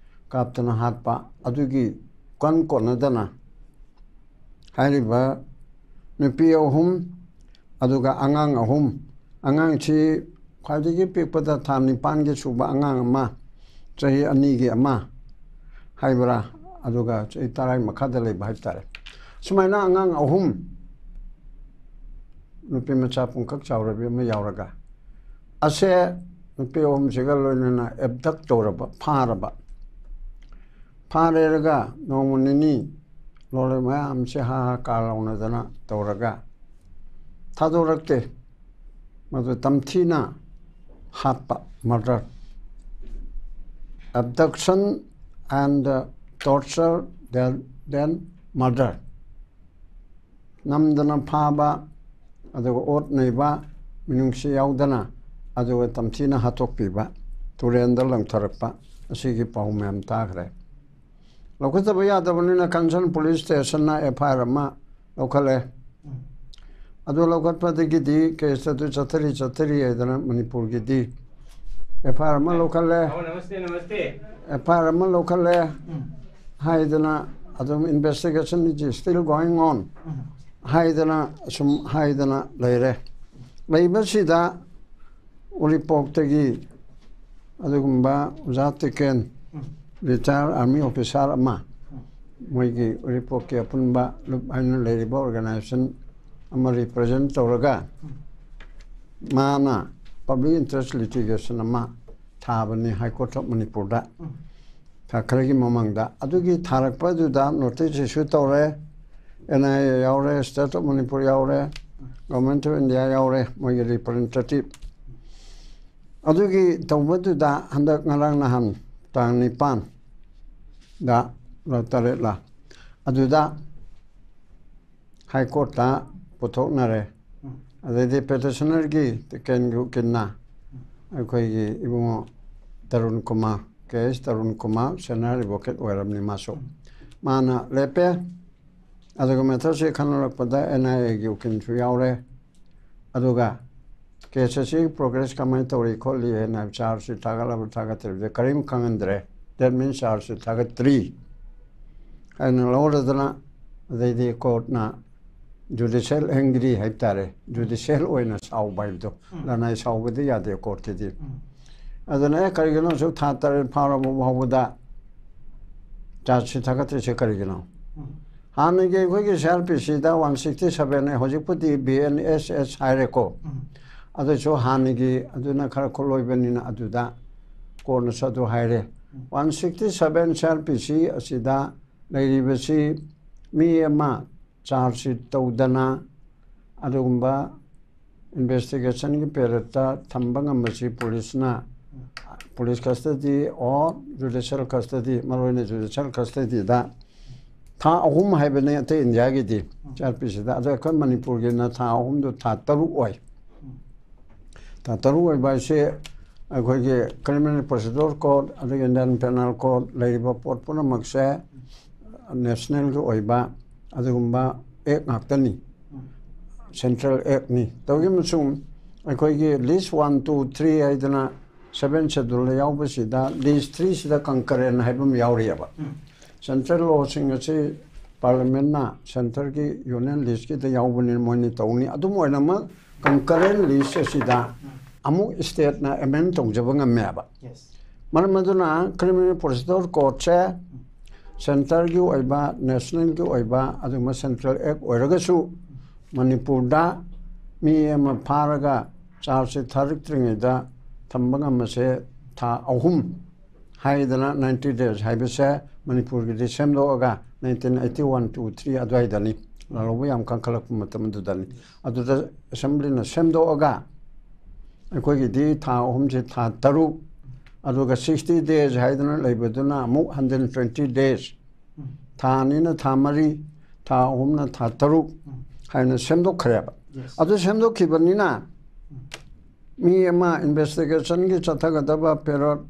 ꯀꯥꯞꯇꯅ ꯍꯥꯠꯄ, ꯑꯗꯨꯒꯤ ꯀꯟ ꯀꯣꯟꯅꯗꯅ ꯍꯥꯏꯔꯤꯕ ꯅꯨꯄꯤ ꯑꯍꯨꯝ, ꯑꯗꯨꯒ ꯑꯉꯥꯡ ꯑꯍꯨꯝ, ꯑꯉꯥꯡꯁꯤ ꯈ꯭ꯋꯥꯏꯗꯒꯤ ꯄꯤꯛꯄꯗ ꯊꯥ ꯅꯤꯄꯥꯟꯒꯤ ꯁꯨꯕ ꯑꯉꯥꯡ ꯑꯃ, ꯆꯍꯤ ꯑꯅꯤꯒꯤ ꯑꯃ ꯍꯥꯏꯕ꯭ꯔꯥ, ꯑꯗꯨꯒ ꯆꯍꯤ ꯇꯔꯥꯒꯤ ꯃꯈꯥꯗ ꯂꯩꯕ ꯍꯥꯏꯕ ꯇꯥꯔꯦ꯫ ꯁꯨꯃꯥꯏꯅ ꯑꯉꯥꯡ ꯑꯍꯨꯝ, ꯅꯨꯄꯤ ꯃꯆꯥ ꯄꯨꯡꯀꯛ ꯆꯥꯎꯔꯕꯤ ꯑꯃ ꯌꯥꯎꯔꯒ, ꯑꯁꯦ ꯅꯨꯄꯤ ꯑꯍꯨꯝꯁꯤꯒ ꯂꯣꯏꯅꯅ ꯑꯦꯕꯗꯛ ꯇꯧꯔꯕ, ꯐꯥꯔꯕ꯫ ꯐꯥꯔꯦꯔꯒ ꯅꯣꯡꯃ ꯅꯤꯅꯤ ꯂꯣꯜꯂꯤ ꯃꯌꯥꯝꯁꯦ ꯍꯥ ꯍꯥ ꯀꯥ ꯂꯥꯎꯅꯗꯅ ꯇꯧꯔꯒ ꯊꯥꯗꯣꯔꯛꯇꯦ꯫ ꯃꯗꯨ ꯇꯝꯊꯤꯅ ꯍꯥꯠꯄ, murder, abduction and torture, then, then murder꯫ ꯅꯝꯗꯅ ꯐꯥꯕ, ꯑꯗꯨꯒ ꯑꯣꯠ ꯅꯩꯕ, ꯃꯤꯅꯨꯡꯁꯤ ꯌꯥꯎꯗꯅ, ꯑꯗꯨꯒ ꯇꯝꯊꯤꯅ ꯍꯥꯠꯇꯣꯛꯄꯤꯕ, ꯇꯨꯔꯦꯟꯗ ꯂꯪꯊꯔꯛꯄ, ꯑꯁꯤꯒꯤ ꯄꯥꯎ ꯃꯌꯥꯝ ꯇꯥꯈ꯭ꯔꯦ꯫ ꯂꯧꯈꯠꯇꯕ ꯌꯥꯗꯕꯅꯤꯅ ꯀꯟꯁꯔꯟ ꯄꯨꯂꯤꯁ ꯁ꯭ꯇꯦꯁꯟꯅ ꯑꯦꯐ ꯑꯥꯏ ꯑꯥꯔ ꯑꯃ ꯂꯧꯈꯠꯂꯦ꯫ ꯑꯗꯨ ꯂꯧꯈꯠꯄꯗꯒꯤꯗꯤ ꯀꯦꯁ ꯑꯗꯨ ꯆꯠꯊꯔꯤ ꯆꯠꯊꯔꯤ ꯍꯥꯏꯗꯅ ꯃꯅꯤꯄꯨꯔꯒꯤꯗꯤ ꯑꯦꯐ ꯑꯥꯏ ꯑꯥꯔ ꯑꯃ ꯂꯧꯈꯠꯂꯦ꯫ ꯑꯦꯐ ꯑꯥꯏ ꯑꯥꯔ ꯑꯃ ꯂꯧꯈꯠꯂꯦ ꯍꯥꯏꯗꯅ, ꯑꯗꯨꯝ investigation is still going on ꯍꯥꯏꯗꯅ, ꯑꯁꯨꯝ ꯍꯥꯏꯗꯅ ꯂꯩꯔꯦ꯫ ꯂꯩꯕꯁꯤꯗ ꯎꯔꯤꯄꯣꯛꯇꯒꯤ ꯑꯗꯨꯒꯨꯝꯕ ꯑꯣꯖꯥ ꯇꯤꯀꯦꯟ, ꯔꯤꯇꯥꯌꯔ ꯑꯥꯔꯃꯤ ꯑꯣꯐꯤꯁꯥꯔ ꯑꯃ, ꯃꯣꯏꯒꯤ ꯎꯔꯤꯄꯣꯛꯀꯤ ꯑꯄꯨꯟꯕ ꯂꯨꯞ ꯍꯥꯏꯅ ꯂꯩꯔꯤꯕ ꯑꯣꯔꯒꯅꯥꯏꯖꯦꯁꯟ ꯑꯃ ꯔꯤꯄ꯭ꯔꯖꯦꯟ ꯇꯧꯔꯒ, ꯃꯥꯅ ꯄꯕ꯭ꯂꯤꯛ ꯏꯟꯇꯔꯦꯁ ꯂꯤꯇꯤꯒꯦꯁꯟ ꯑꯃ ꯊꯥꯕꯅꯤ ꯍꯥꯏ ꯀꯣꯔꯠ ꯑꯣꯐ ꯃꯅꯤꯄꯨꯔꯗ꯫ ꯊꯥ ꯈꯔꯒꯤ ꯃꯃꯥꯡꯗ꯫ ꯑꯗꯨꯒꯤ ꯊꯥꯔꯛꯄꯗꯨꯗ ꯅꯣꯇꯤꯁ ꯏꯁꯨ ꯇꯧꯔꯦ꯫ ꯑꯦꯟ ꯑꯥꯏ ꯑꯦ ꯌꯥꯎꯔꯦ, ꯁ꯭ꯇꯦꯠ ꯑꯣꯐ ꯃꯅꯤꯄꯨꯔ ꯌꯥꯎꯔꯦ, ꯒꯣꯔꯃꯦꯟ ꯑꯣꯐ ꯏꯟꯗꯤꯌꯥ ꯌꯥꯎꯔꯦ, ꯃꯣꯏꯒꯤ ꯔꯤꯄ꯭ꯔꯖꯦꯟꯇꯦꯇꯤꯚ꯫ ꯑꯗꯨꯒꯤ ꯇꯧꯕꯗꯨꯗ ꯍꯟꯗꯛ ꯉꯔꯥꯡ ꯅꯍꯥꯟ ꯇꯥꯡ ꯅꯤꯄꯥꯟꯗ ꯂ ꯇꯔꯦꯠꯂ ꯑꯗꯨꯗ ꯍꯥꯏ ꯀꯣꯔꯠꯇ ꯄꯨꯊꯣꯛꯅꯔꯦ꯫ ꯑꯗꯩꯗꯤ ꯄꯦꯇꯤꯁꯅꯔꯒꯤ ꯇꯤꯀꯦꯟꯒꯤ ꯎꯀꯤꯜꯅ ꯑꯩꯈꯣꯏꯒꯤ ꯏꯕꯨꯡꯉꯣ ꯇꯔꯨꯟ ꯀꯨꯃꯥꯔ, ꯀꯦ ꯑꯦꯁ ꯇꯔꯨꯟ ꯀꯨꯃꯥꯔ, ꯁꯦꯅꯤꯌꯔ ꯑꯦꯗꯚꯣꯀꯦꯠ ꯑꯣꯏꯔꯕꯅꯤ ꯃꯥꯁꯨ꯫ ꯃꯥꯅ ꯂꯦꯞꯄꯦ꯫ ꯑꯗꯨꯒ ꯃꯦꯇꯔꯁꯤ ꯈꯟꯅꯔꯛꯄꯗ ꯑꯦꯟ ꯑꯥꯏ ꯑꯦꯒꯤ ꯎꯀꯤꯜꯁꯨ ꯌꯥꯎꯔꯦ꯫ ꯑꯗꯨꯒ ꯀꯦꯁ ꯑꯁꯤꯒꯤ ꯄ꯭ꯔꯣꯒ꯭ꯔꯦꯁ ꯀꯃꯥꯏꯅ ꯇꯧꯔꯤ ꯈꯣꯠꯂꯤ ꯍꯥꯏꯅ ꯆꯥꯔꯖꯁꯤ ꯊꯥꯒꯠꯂꯕ ꯊꯥꯒꯠꯇ꯭ꯔꯤꯕꯗ ꯀꯔꯤꯝ ꯈꯪꯍꯟꯗ꯭ꯔꯦ꯫ That means ꯆꯥꯔꯖꯁꯤ ꯊꯥꯒꯠꯇ꯭ꯔꯤ ꯍꯥꯏꯅ ꯂꯧꯔꯗꯅ, ꯑꯗꯩꯗꯤ ꯀꯣꯔꯠꯅ ꯖꯨꯗꯤꯁꯤꯌꯦꯜ ꯑꯦꯡꯒ꯭ꯔꯤ ꯍꯥꯏꯕ ꯇꯥꯔꯦ, ꯖꯨꯗꯤꯁꯤꯌꯦꯜ ꯑꯣꯏꯅ ꯁꯥꯎꯕ ꯍꯥꯏꯕꯗꯣ꯫ ꯂꯅꯥꯏ ꯁꯥꯎꯕꯗꯤ ꯌꯥꯗꯦ ꯀꯣꯔꯠꯀꯤꯗꯤ꯫ ꯑꯗꯨꯅ ꯑꯦ ꯀꯔꯤꯒꯤꯅꯣ ꯑꯁꯨꯛ ꯊꯥ ꯇꯔꯦꯠ ꯐꯥꯎꯔꯕ ꯐꯥꯎꯕꯗ ꯆꯥꯔꯖ ꯁꯤꯠ ꯊꯥꯒꯠꯇ꯭ꯔꯤꯁꯦ ꯀꯔꯤꯒꯤꯅꯣ? ꯍꯥꯟꯅꯒꯤ ꯑꯩꯈꯣꯏꯒꯤ ꯁꯤ ꯑꯥꯔ ꯄꯤ ꯁꯤꯗ ꯋꯥꯟ ꯁꯤꯛꯁꯇꯤ ꯁꯕꯦꯟ, ꯍꯧꯖꯤꯛꯄꯨꯗꯤ ꯕꯤ ꯑꯦꯟ ꯑꯦꯁ ꯑꯦꯁ ꯍꯥꯏꯔꯦꯀꯣ꯫ ꯑꯗꯨꯁꯨ ꯍꯥꯟꯅꯒꯤ ꯑꯗꯨꯅ ꯈꯔ ꯈꯨꯠꯂꯣꯏꯕꯅꯤꯅ ꯑꯗꯨꯗ ꯀꯣꯟꯅꯁꯨ ꯑꯗꯨ ꯍꯥꯏꯔꯦ꯫ One sixty seven C R P ꯁꯤ ꯑꯁꯤꯗ ꯂꯩꯔꯤꯕꯁꯤ ꯃꯤ ꯑꯃ ꯆꯥꯔꯖ ꯁꯤꯠ ꯇꯧꯗꯅ ꯑꯗꯨꯒꯨꯝꯕ ꯏꯟꯚꯦꯁꯇꯤꯒꯦꯁꯟꯒꯤ ꯄꯦꯔꯦꯠꯇ ꯊꯝꯕ ꯉꯝꯕꯁꯤ ꯄꯨꯂꯤꯁꯅ, ꯄꯨꯂꯤꯁ ꯀꯁꯇꯗꯤ ꯑꯣꯔ ꯖꯨꯗꯤꯁꯤꯌꯦꯜ ꯀꯁꯇꯗꯤ, ꯃꯔꯨꯑꯣꯏꯅ ꯖꯨꯗꯤꯁꯤꯌꯦꯜ ꯀꯁꯇꯗꯤꯗ ꯊꯥ ꯑꯍꯨꯝ ꯍꯥꯏꯕꯅꯤ ꯑꯇꯩ ꯏꯟꯗꯤꯌꯥꯒꯤꯗꯤ ꯁꯤ ꯑꯥꯔ ꯄꯤ ꯁꯤꯗ꯫ ꯑꯗꯣ ꯑꯩꯈꯣꯏ ꯃꯅꯤꯄꯨꯔꯒꯤꯅ ꯊꯥ ꯑꯍꯨꯝꯗꯨ ꯊꯥ ꯇꯔꯨꯛ ꯑꯣꯏ꯫ ꯊꯥ ꯇꯔꯨꯛ ꯑꯣꯏꯕ ꯍꯥꯏꯁꯦ ꯑꯩꯈꯣꯏꯒꯤ ꯀ꯭ꯔꯤꯃꯤꯅꯦꯜ ꯄ꯭ꯔꯣꯁꯤꯗꯨꯔ ꯀꯣꯗ, ꯑꯗꯒꯤ ꯏꯟꯗꯤꯌꯟ ꯄꯦꯅꯦꯜ ꯀꯣꯗ ꯂꯩꯔꯤꯕ ꯄꯣꯠ ꯄꯨꯝꯅꯃꯛꯁꯦ ꯅꯦꯁꯅꯦꯜꯒꯤ ꯑꯣꯏꯕ ꯑꯗꯨꯒꯨꯝꯕ ꯑꯦꯛ ꯉꯥꯛꯇꯅꯤ꯫ Central acne. ꯇꯧꯕꯒꯤ ꯑꯃꯁꯨꯡ ꯑꯩꯈꯣꯏꯒꯤ ꯂꯤꯁ ꯋꯥꯟ, ꯇꯨ, ꯊ꯭ꯔꯤ ꯍꯥꯏꯗꯅ ꯁꯕꯦꯟ ꯁꯦꯗꯨꯜꯗ ꯌꯥꯎꯕꯁꯤꯗ ꯂꯤꯁ ꯊ꯭ꯔꯤꯁꯤꯗ ꯀꯪꯀꯔꯦꯟ ꯍꯥꯏꯕ ꯑꯃ ꯌꯥꯎꯔꯤꯑꯕ꯫ ꯁꯦꯟꯇ꯭ꯔꯦꯜ ꯂꯣꯁꯤꯡ ꯑꯁꯤ ꯄꯥꯔꯂꯤꯌꯥꯃꯦꯟꯅ ꯁꯦꯟꯇꯔꯒꯤ ꯌꯨꯅꯤꯌꯟ ꯂꯤꯁꯀꯤꯗ ꯌꯥꯎꯕꯅꯤꯅ ꯃꯣꯏꯅ ꯇꯧꯅꯤ꯫ ꯑꯗꯨꯝ ꯑꯣꯏꯅꯃꯛ ꯀꯪꯀꯔꯦꯟ ꯂꯤꯁ ꯑꯁꯤꯗ ꯑꯃꯨꯛ ꯁ꯭ꯇꯦꯠꯅ ꯑꯦꯃꯦꯟ ꯇꯧꯖꯕ ꯉꯝꯃꯦꯕ꯫ ꯃꯔꯝ ꯑꯗꯨꯅ ꯀ꯭ꯔꯤꯃꯤꯅꯦꯜ ꯄ꯭ꯔꯣꯁꯤꯗꯨꯔ ꯀꯣꯗꯁꯦ ꯁꯦꯟꯇꯔꯒꯤ ꯑꯣꯏꯕ, ꯅꯦꯁꯅꯦꯜꯒꯤ ꯑꯣꯏꯕ, ꯑꯗꯨꯒꯨꯝꯕ ꯁꯦꯟꯇ꯭ꯔꯦꯜ ꯑꯦꯛ ꯑꯣꯏꯔꯒꯁꯨ ꯃꯅꯤꯄꯨꯔꯗ ꯃꯤ ꯑꯃ ꯐꯥꯔꯒ ꯆꯥꯔꯖꯁꯦ ꯊꯥꯔꯛꯇ꯭ꯔꯤꯉꯩꯗ ꯊꯝꯕ ꯉꯝꯕꯁꯦ ꯊꯥ ꯑꯍꯨꯝ ꯍꯥꯏꯗꯅ ꯅꯥꯏꯟꯇꯤ ꯗꯦꯖ ꯍꯥꯏꯕꯁꯦ ꯃꯅꯤꯄꯨꯔꯒꯤꯗꯤ ꯁꯦꯝꯗꯣꯛꯑꯒ nineteen eighty one, two, three ꯑꯗꯨꯋꯥꯏꯗꯅꯤ, ꯂꯥꯜꯍꯧꯕ ꯌꯥꯝ ꯀꯟꯈꯠꯂꯛꯄ ꯃꯇꯝ ꯑꯗꯨꯗꯅꯤ꯫ ꯑꯗꯨꯗ ꯑꯦꯁꯦꯝꯕ꯭ꯂꯤꯅ ꯁꯦꯝꯗꯣꯛꯑꯒ ꯑꯩꯈꯣꯏꯒꯤꯗꯤ ꯊꯥ ꯑꯍꯨꯝꯁꯦ ꯊꯥ ꯇꯔꯨꯛ, ꯑꯗꯨꯒ ꯁꯤꯛꯁꯇꯤ ꯗꯦꯖ ꯍꯥꯏꯗꯅ ꯂꯩꯕꯗꯨꯅ ꯑꯃꯨꯛ ꯍꯟꯗ꯭ꯔꯦꯠ ꯇ꯭ꯋꯦꯟꯇꯤ ꯗꯦꯖ, ꯊꯥ ꯑꯅꯤꯅ ꯊꯥ ꯃꯔꯤ, ꯊꯥ ꯑꯍꯨꯝꯅ ꯊꯥ ꯇꯔꯨꯛ ꯍꯥꯏꯅ ꯁꯦꯝꯗꯣꯛꯈ꯭ꯔꯦꯕ꯫ ꯑꯗꯨ ꯁꯦꯝꯗꯣꯛꯈꯤꯕꯅꯤꯅ ꯃꯤ ꯑꯃ ꯏꯟꯚꯦꯁꯇꯤꯒꯦꯁꯟꯒꯤ ꯆꯠꯊꯒꯗꯕ ꯄꯦꯔꯣꯠ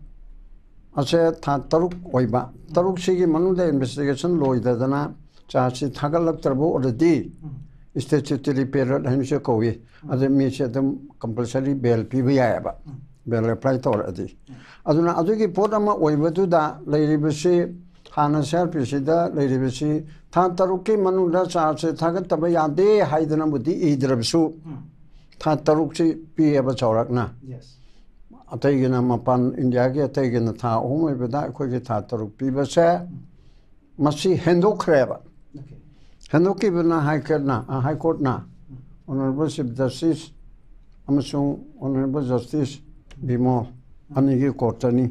ꯑꯁꯦ ꯊꯥ ꯇꯔꯨꯛ ꯑꯣꯏꯕ, ꯇꯔꯨꯛꯁꯤꯒꯤ ꯃꯅꯨꯡꯗ ꯏꯟꯚꯦꯁꯇꯤꯒꯦꯁꯟ ꯂꯣꯏꯗꯗꯅ ꯆꯥꯔꯖꯁꯤ ꯊꯥꯒꯠꯂꯛꯇ꯭ꯔꯕ ꯑꯣꯏꯔꯗꯤ ꯁ꯭ꯇꯦꯆꯨꯇꯣꯔꯤ ꯄꯦꯔꯣꯠ ꯍꯥꯏꯅꯁꯨ ꯀꯧꯏ꯫ ꯑꯗꯨ ꯃꯤꯁꯦ ꯑꯗꯨꯝ ꯀꯝꯄꯜꯁꯔꯤ ꯕꯦꯜ ꯄꯤꯕ ꯌꯥꯏꯑꯕ, ꯕꯦꯜ ꯑꯦꯄ꯭ꯂꯥꯏ ꯇꯧꯔꯛꯑꯗꯤ꯫ ꯑꯗꯨꯅ ꯑꯗꯨꯒꯤ ꯄꯣꯠ ꯑꯃ ꯑꯣꯏꯕꯗꯨꯗ ꯂꯩꯔꯤꯕꯁꯤ, ꯍꯥꯟꯅ ꯁꯤ ꯑꯥꯔ ꯄꯤ ꯁꯤꯗ ꯂꯩꯔꯤꯕꯁꯤ ꯊꯥ ꯇꯔꯨꯛꯀꯤ ꯃꯅꯨꯡꯗ ꯆꯥꯔꯖꯁꯦ ꯊꯥꯒꯠꯇꯕ ꯌꯥꯗꯦ ꯍꯥꯏꯗꯅꯕꯨꯗꯤ ꯏꯗ꯭ꯔꯕꯁꯨ, ꯊꯥ ꯇꯔꯨꯛꯁꯤ ꯄꯤꯌꯦꯕ ꯆꯥꯎꯔꯥꯛꯅ꯫ ꯑꯇꯩꯒꯤꯅ ꯃꯄꯥꯟ ꯏꯟꯗꯤꯌꯥꯒꯤ ꯑꯇꯩꯒꯤꯅ ꯊꯥ ꯑꯍꯨꯝ ꯑꯣꯏꯕꯗ ꯑꯩꯈꯣꯏꯒꯤ ꯊꯥ ꯇꯔꯨꯛ ꯄꯤꯕꯁꯦ ꯃꯁꯤ ꯍꯦꯟꯗꯣꯛꯈ꯭ꯔꯦꯕ꯫ ꯍꯦꯟꯗꯣꯛꯈꯤꯕꯅ ꯍꯥꯏ ꯀꯣꯔꯠꯅ, ꯑ, ꯍꯥꯏ ꯀꯣꯔꯠꯅ Honorable Chief Justice ꯑꯃꯁꯨꯡ Honorable Justice ꯕꯤꯃꯣꯜ ꯑꯅꯤꯒꯤ ꯀꯣꯔꯠꯇꯅꯤ꯫